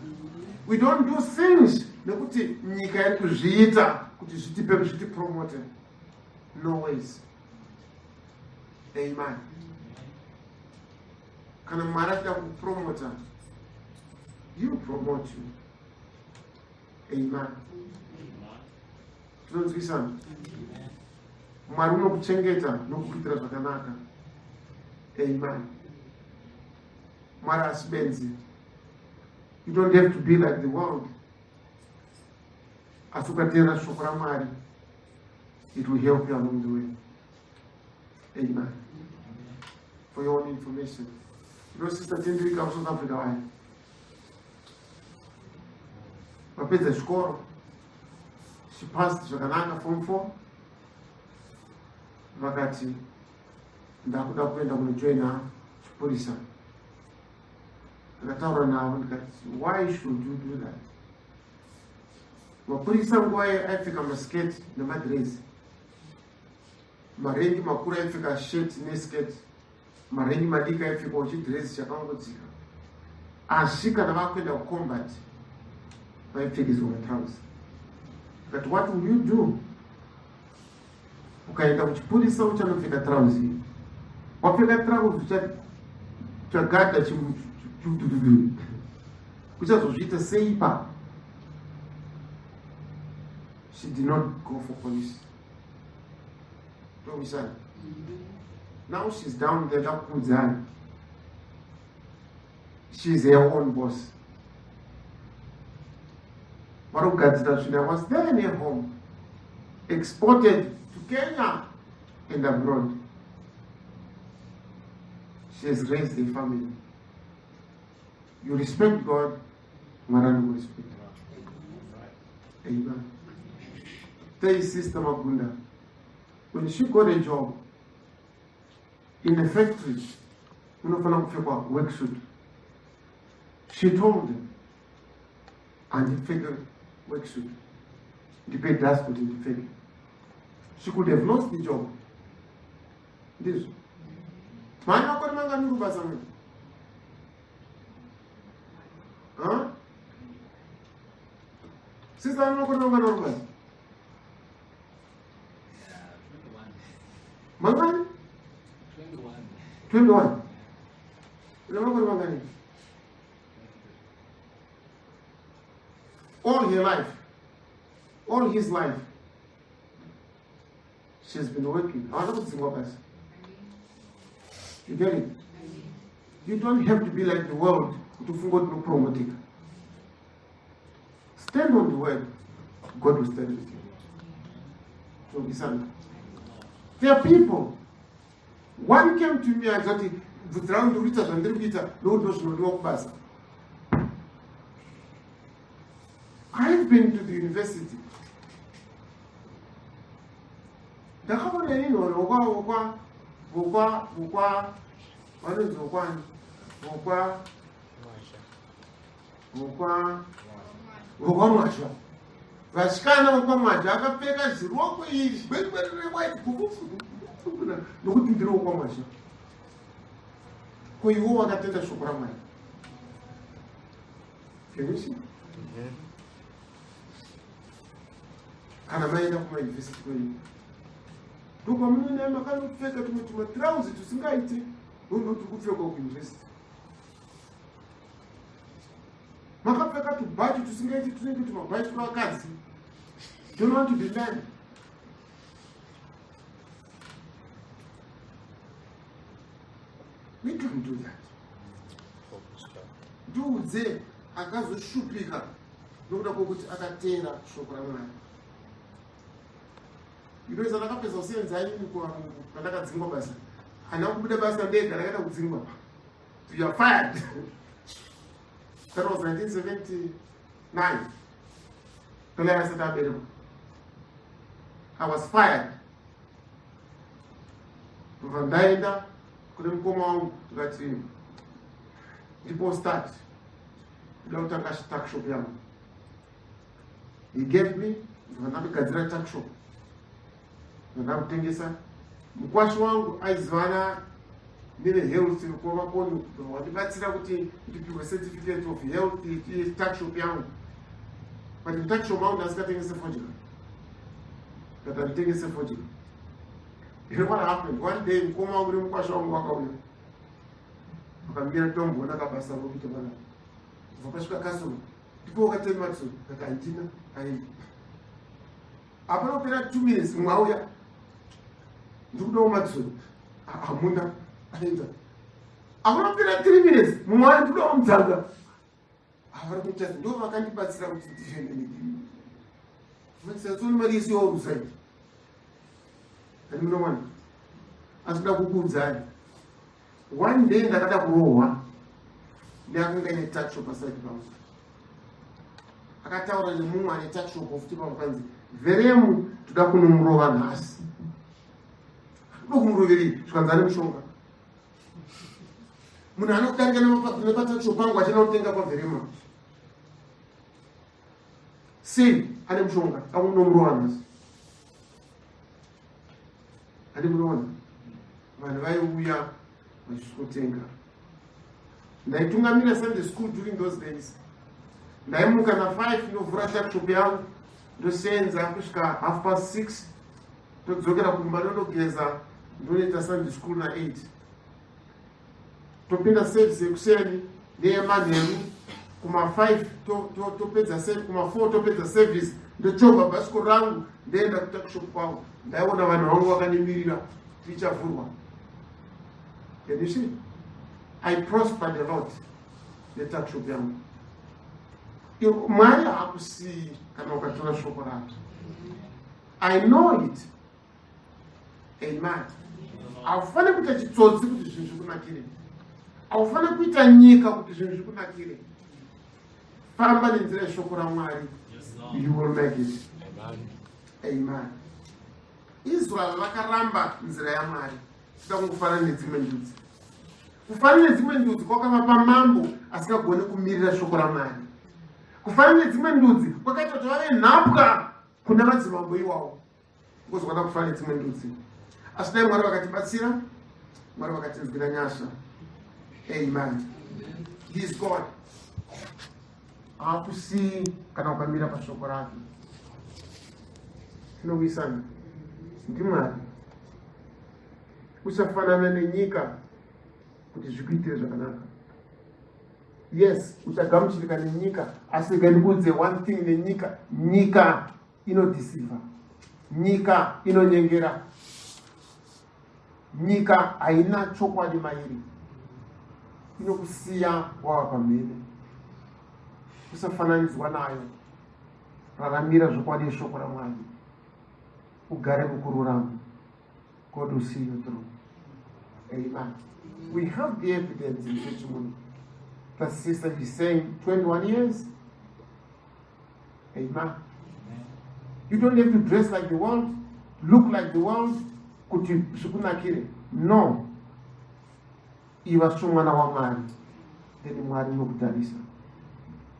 We don't do things nekuti nyika iri kuzviita kuti zvitipe, zvitipromote. No ways. Amen. Kana Mwari achida kukupromota, you promote you. Amen. Tinonzwisana. Mwari unokuchengeta nokukuitira zvakanaka. Amen. Mwari asi benzi. You don't have to be like the world, asi ukateera shoko raMwari, it will help you along the way. Amen. For your own information, Sister Tendrika South Africa vaya vapedza chikoro, she passed zvakanaka form 4, vakati, "Ndakuda kuenda kunojoina chipurisa." Ndakataura navo ndikati, "Why should you do that?" Mapurisa nguva aipfeka masketi nemadhirezi. Marengi makuru aipfeka shirt neskirt, marengi madiki aipfekawo chidhirezi chakangodzika, asi kana vakuenda kucombat vaipfekedzwa matrausi. But what will you do ukaenda kuchipurisa uchanopfeka trauzi? Wapfeka trauzi, uchagadha, uchazozviita sei pa? She did not go for police. Towisana. Now she's down there, ndakukuudzani, she's her own boss. Vari kugadzira zvinhu. I was there in her home, exported to Kenya and abroad. She has raised a family. You respect God, Mwari anokurespect. Amen. There is Sister Magunda. When she got a job in a factory, unofanira kupfekwa worksuit. She told them, "Handipfeke worksuit, ndipe dust kuti ndipfeke." She could have lost the job. Ndizvo mani makore mangani uri kubasa mwe? Huh? Sister, vane makore mangani uri kubasa? Mangani? 21. Une makore mangani? All her life, all his life, she's been working. Haana kudzingwa basa. You get it? You don't have to be like the world kuti ufunge kuti unopromotika. Stand on the word, God will stand with you. Tobisana. There are people, one came to me achati, "Bvudzi rangu ndiri kuita zvandiri kuita nokuti ndo zvinodiwa kubasa." I've been to the university. Ndakaona inini vanhu vokwa vokwa vokwa vokwa vanonzi vokwani vokwa vokwa vokwa mwazha vasikana vokwa mwazha akapfeka ziroko iri gwegwere rewhite nokuti ndiri vokwa mwazha ko iwo wakatenda shoko ramwari. Can you see? Kana maenda kumayunivhesiti kwenyu ndokwamunoenda makanopfeka tumwe tumatirauzi tusingaiti ndondo turi kupfekwa kuyunivhesiti makapfeka tubhachi tusingaiti tunenge tumabhachi twavakadzi. Don't want to be man. We don't do that. Ndiudze akazoshupika nokuda kwokuti akateera shoko raMwari. Inoisa ndakapedza kusenza inini kuvarungu pandakadzingwa basa. Handina kubuda basa ndega, ndakaita kudzingwa. You are fired. That was 1979. Pele asati aberekwa. I was fired. Ndobva ndaenda kune mukoma wangu tikati ndipo start ndoda kutanga tuckshop yangu. He gave me, ndobva ndakugadzira tuckshop, ndakutengesa. Mukwashi wangu aizivana nevehealth kwavakoni, wandibatsira kuti ndipiwe certificate of health tuckshop yangu. But mutuckshop mangu ndasikatengese fodya, but handitengese fodya. You know what happened? One day mukoma wangu nemukwasha wangu vakauya vakamira tomboona kabasa vokuita vana. Kubva pasvika customer, ndipo wakatema tso, kati handina aenda. Hapana kupera 2 minutes mumwe auya, ndikudawo matso, hamuna, aenda. Hapana kupera 3 minutes mumwe auya, ndikudawo mudzanga. Havari kuita ndo vakandibatsira kuti ndifende nedini. Matsoni mari yese yauruzai. Ani munoona? Asi kuda kukuudzai. One day ndakada kurohwa neakanga ine tuckshop paside pangu. Akataura nemumwe ane tuckshop futi pangu kanzi Vheremu toda kunomurova nhasi. Kuda kumuroverei zvikanzi ane mushonga. Munhu anokudarika nepatuckshop pangu achienda kutenga kwaVheremu. Sei ane mushonga akunomurova nhasi. Handi munoona vanhu vaiuya vachisvikotenga. Ndaitungamira Sunday school during those days. Ndaimuka na5 ndovhura tuckshop yangu ndosenza kusvika 6:30, todzokera kumba ndondogeza ndonoita Sunday school na8, topinda service yekuseni neyemanheru. Kuma5 topedza, kuma4 topedza service, ndochovha bhasikoro rangu ndoenda kutuckshop kwangu. Ndaiona vanhu vangu vakandimirira tichavhurwa. And you see, I prospered a lot netuckshop yangu. Mwari haakusii kana ukatora shoko rake. I know it. Amen. Haufaniri kuita chitsotsi kuti zvinhu zvikunakire. Haufaniri kuita nyika kuti zvinhu zvikunakire. Famba nenzira yeshoko raMwari, you will make it. Amen. Israel vakaramba nzira yaMwari, sida kungofanana nedzimwe ndudzi. Kufanana nedzimwe ndudzi kwakavapa mambo asingagoni kumirira shoko raMwari. Kufanana nedzimwe ndudzi kwakaita kuti vave nhapwa kuna madzimambo iwawo, because kwada kufanana nedzimwe ndudzi. Asi dai Mwari vakatibatsira, Mwari vakatinzwira nyasha. Amen. He is God, haakusii kana ukamira pashoko rake. Tinowisana ndiMwari. Usafanana nenyika kuti zvikuitire zvakanaka. Yes, uchagamuchirika nenyika, asi rega ndikuudze one thing nenyika: nyika inodeceiva, nyika inonyengera, nyika haina chokwadi mairi, inokusiya wava pamhene. Usafananidzwa nayo. Raramira zvokwadi yeshoko raMwari, ugare mukururama. God will see you through. Amen. We have the evidence in church muno. The sister is saying 21 years. Amen. You don't have to dress like the world, look like the world, kuti zvikunakire. No. Iva somwana waMwari. Then Mwari unokutarisa.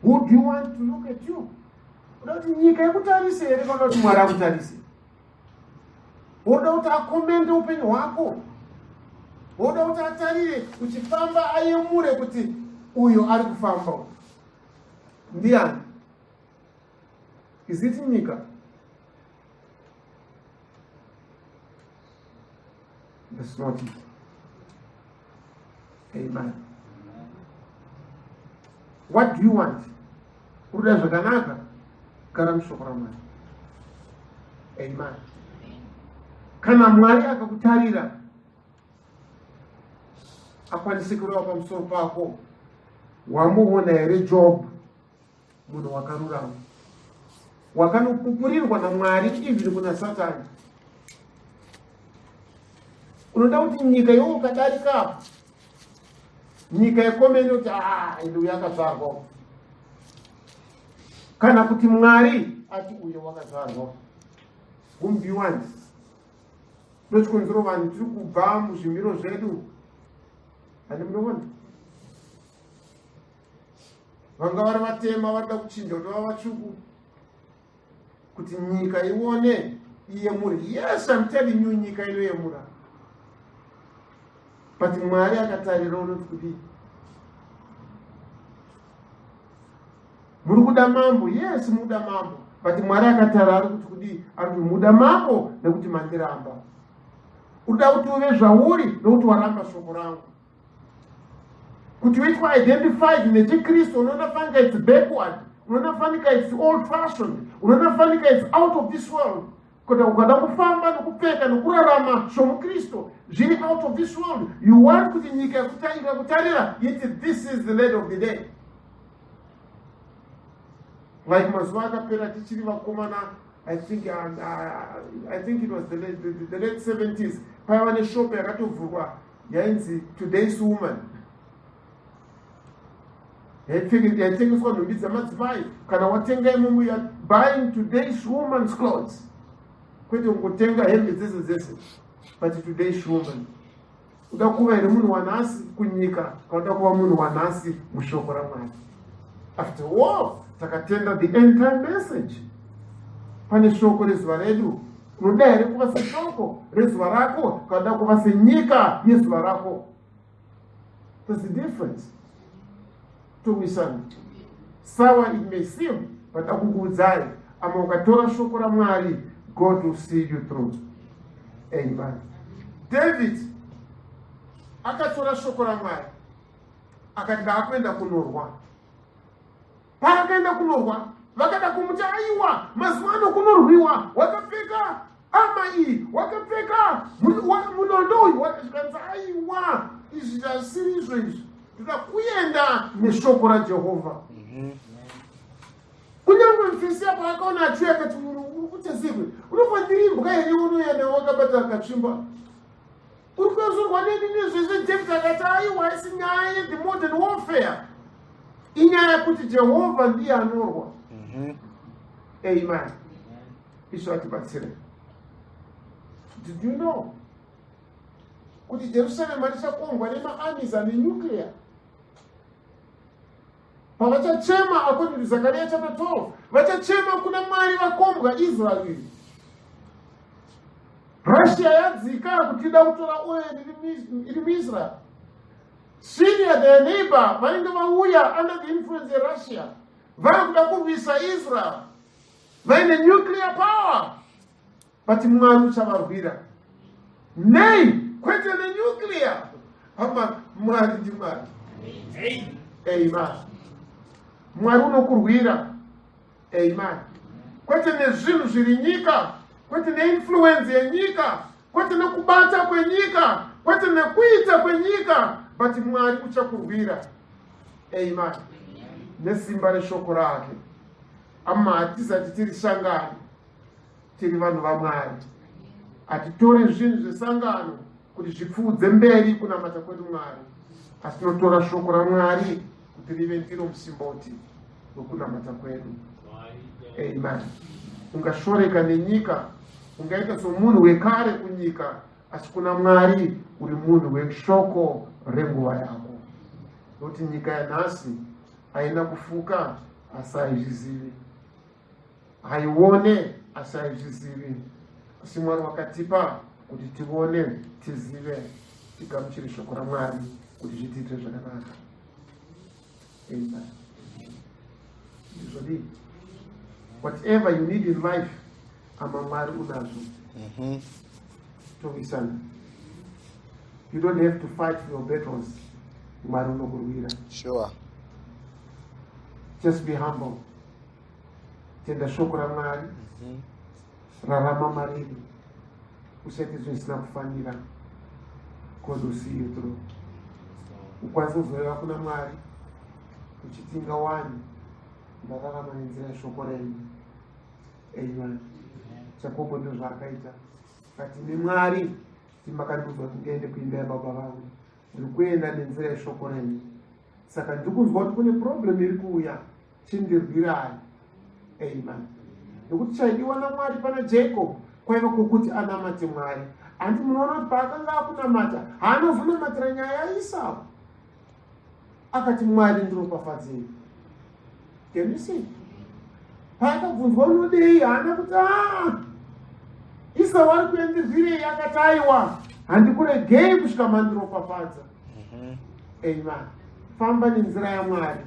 Who do you want to look at you? Uda kuti nyika ikutarise here kana kuti Mwari akutarise? Woda kuti akomende upenyu hwako? Woda kuti atarire uchifamba ayemure kuti uyo ari kufamba ndiani? Is it nyika? That's not it. Amen. What do you want? Kuda zvakanaka, gara mushoko raMwari. Amen. Kana Mwari akakutarira, akwanise kureva pamusoro pako, wamuona here Job, munhu wakarurama, wakanopupurirwa naMwari even kuna Satani? Unoda kuti nyika iwe ukadarika apo, nyika yekomene kuti ah, ende uyo akazvarwa, kana kuti Mwari ati uyo wakazvarwa. Whom do you want? Ndochikonzero vanhu tiri kubva muzvimiro zvedu. Handi munoona vanga vari vatema varida kuchinja kuti vava vatsvuku kuti nyika ione iyemure. Yes, I'm telling you, nyika inoyemura, but Mwari akatarira unoti kudii? Muri kuda mambo? Yes, muda mambo, but Mwari akatara ari kuti kudii? Ari kuti muda mambo nekuti mandiramba. Uda kuti uve zvauri nokuti waramba shoko rangu. Kuti uitwa identified nechiKristu, unoona fanika it's backward, unoona fanika it's old fashioned, unoona fanika it's out of this world. Kuti ukada kufamba nokupfeka nokurarama zvomukristu zviri out of this world, you want kuti nyika ikakutarira iti this is the lady of the day. Like mazuva akapera tichiri vakomana, I think it was the late 70s, paiva neshop yakatovhurwa yainzi Today's Woman, yaitengeswa nhumbi dzamadzimai. Kana watenga imomo, you are buying today's woman's clothes, kwete kungotenga hembe dzese dzese, but today's woman. Uda kuva here munhu wanhasi kunyika kana uda kuva munhu wanhasi mushoko raMwari? After all, takatenda the end time message. Pane shoko rezuva redu. Unoda here kuva seshoko rezuva rako kana uda kuva senyika yezuva rako? There's the difference. Towisana sawa it may seem, but akukuudzai ama ukatora shoko raMwari, God will see you through. Amen. David akatora shoko raMwari akati ndaakuenda kunorwa. Paakaenda kunorwa, vakada kumuti aiwa, mazuva ano kunorwiwa wakapfeka ama iyi, wakapfeka munondo uyu. Zvikanzi aiwa, izvi zvasiri izvo, izvi ndoda kuenda neshoko raJehovha. Kunyange mufesi apo akaona achiuya akati uri kutesekwe, unofanira imbwa here unoenda wakabata katsvimba, uri kuyazorwa neni nezvese? David akati aiwa, haisi nyaya yethe modern warfare, inyaya yekuti Jehovha ndiye anorwa. Amen. Izvo atibatsire. Did you know kuti Jerusarema richakombwa nemaarmies ane nuclear pavachachema? According to Zakaria chapter 12, vachachema kuna Mwari vakombwa Israeri. Russia yadzika kuti ida kutora oil iri muIsrael. Syria, their neighbor, vanenge vauya under the influence yeRussia, vari kuda kurwisa Israel vaine nuclear power, but Mwari uchavarwira. Nei? Kwete nenuclear. Hama, Mwari ndiMwari. Amen. Mwari unokurwira. Amen. Kwete nezvinhu zviri nyika, kwete neinfluence yenyika, kwete nekubata kwenyika, kwete nekuita kwenyika, but Mwari uchakurwira. Amen. Nesimba reshoko rake. Ama hatizati tiri sangano, tiri vanhu vaMwari. Hatitore zvinhu zvesangano kuti zvipfuudze mberi kunamata kwedu Mwari, asi tinotora shoko raMwari kuti rive ndiro musimboti wekunamata kwedu. Amen. Ungashoreka nenyika, ungaita somunhu wekare kunyika, asi kuna Mwari uri munhu weshoko renguva yako. Nokuti nyika yanhasi haina kufuka, asi haizvizivi. Haione, asi haizvizivi. Asi Mwari wakatipa kuti tione, tizive, tigamuchire shoko raMwari kuti zvitiitire zvakanaka. Amen. Ndizvodii? Whatever you need in life, ama Mwari unazvo. Towisana. You don't have to fight your battles. Mwari unokurwira. Sure. Just be humble. Tenda shoko raMwari. Rarama mariri. Usaite zvinhu zvisina kufanira. God will see you through. Ukwanise kuzoreva kuna Mwari uchiti ingawani ndararama nenzira yeshoko renyu. Amen. Jakobo ndizvo zvaakaita. Akati nemwari timakandiudza kuti ndiende kuimba yababa vangu. Ndiri kuenda nenzira yeshoko renyu. Saka ndiri kunzwa kuti kune problem iri kuuya. Chindirwirai. Amen. Nekuti chaidiwa naMwari pana Jacob kwaiva kwokuti anamate Mwari. Hanti munoona kuti paakanga akunamata haanozonamatira nyaya yaIsau. Akati Mwari ndiropafadzei. Can you see? Paakabvunzwa unodei haana kuti ah, Isau ari kuendirwirei akati aiwa handikuregei kusvika mandiropafadza. Amen. Famba nenzira yaMwari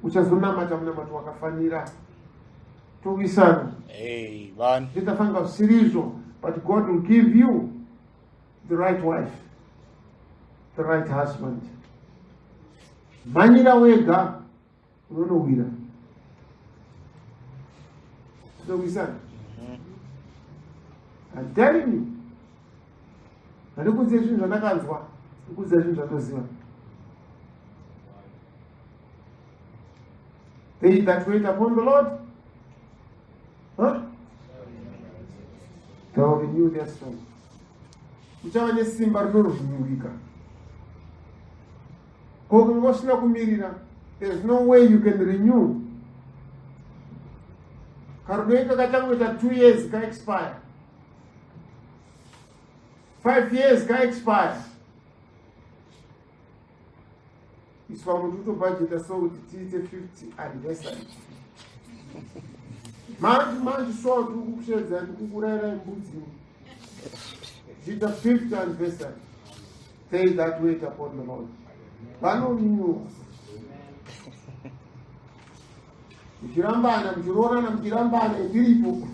uchazonamata munamato wakafanira. Towisana. Amen. Nditafanga zvisiri but God will give you the right wife, the right husband. Mhanyira wega unonowira. Towisana. I'm telling you. Handikuudze zvinhu zvandakanzwa, ndikuudze zvinhu zvandoziva. They that wait upon the Lord, huh? They will renew their strength. Uchava nesimba rinorovhinyurika. Ko kunge usina kumirira, there's no way you can renew. Karudo ika kachangoita 2 years ka expire. 5 years ka expire. Isu vamwe tiri kutobhajeta so kuti tiite 50 anniversary. Manje manje so tiri kukushedzai ndikukurairai mbudzi. Tiita 50 anniversary. They that wait upon the Lord. Vanonyuwa. Muchirambana, muchiroorana, muchirambana, ndiripo.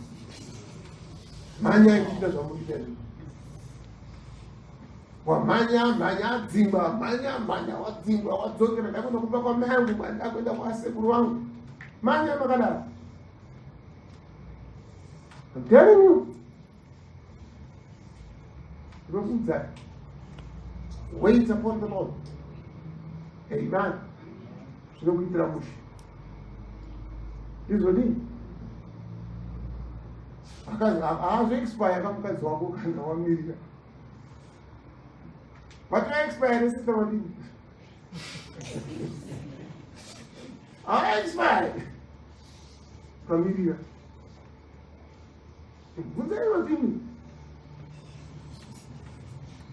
Mhanyai muchiita zvamunoita izvi. Wamhanya, mhanya, adzingwa, mhanya, mhanya, wadzingwa, wadzokera, ndakuenda kumba kwamai angu, ndakuenda kwasekuru vangu. Mhanya makadaro. I'm telling you. Ndinokuudzai. Wait upon the Lord. Amen. Zvinokuitira mushe. Ndizvo dii? Haazo expire kamukadzi wako kana wamirira. But expire sister madini? Haa expire. Pamirira. Bvunzai vapimi.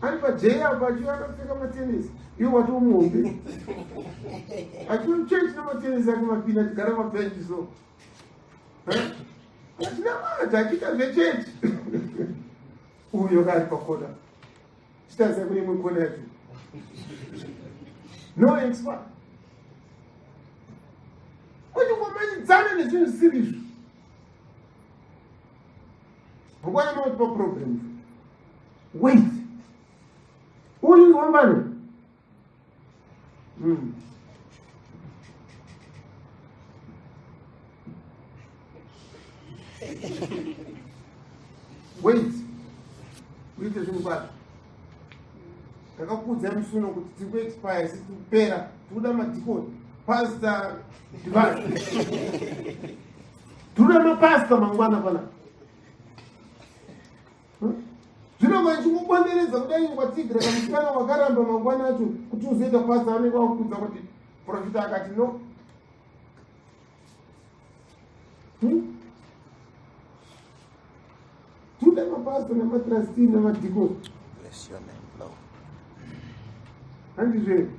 Ari pajeya apa achiuya akapfeka matenesi. Iwo wati umuhombe. Achiuya chechi nematenesi ake mapini achigara pabhenji so. Achinamata achiita zvechechi. Uyo kari pakona. Chitarisa kune imwe kona yacho. No expire. Kuti kumanyidzana nezvinhu zvisiri izvo. Mangwana mauti paprogram. Wait. Uyu wambani? Wait. Uite zvinhu kwazvo. Ndakakuudzai musi uno kuti tiri kuexpire isi tiri kupera. Tiri kuda madhikoni. Pastor Divine. Tiri kuda mapastor mangwana pana. Zvino machingobonderedza kudai ngwatigira kamusikana wakaramba mangwana acho kuti uzoita pastor vanenge vakukudza kuti profita akati no. Include mapastor nematrustee nemadikoni. Bless your name, Lord. Handizvo here?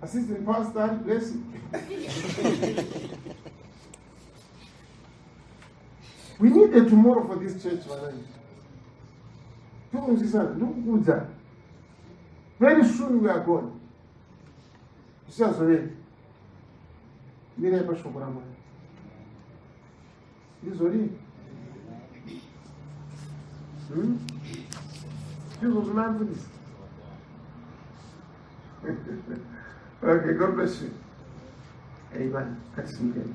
Assistant pastor, bless you. We need a tomorrow for this church, vanani. Tikunzwisana, ndikukuudza. Very soon we are gone. Zvichazovei. Mirai pashoko raMwari. Ndizvo rii? Ndizvo zvinamfundisi. Okay, God bless you. Amen. Ngatisimukeni.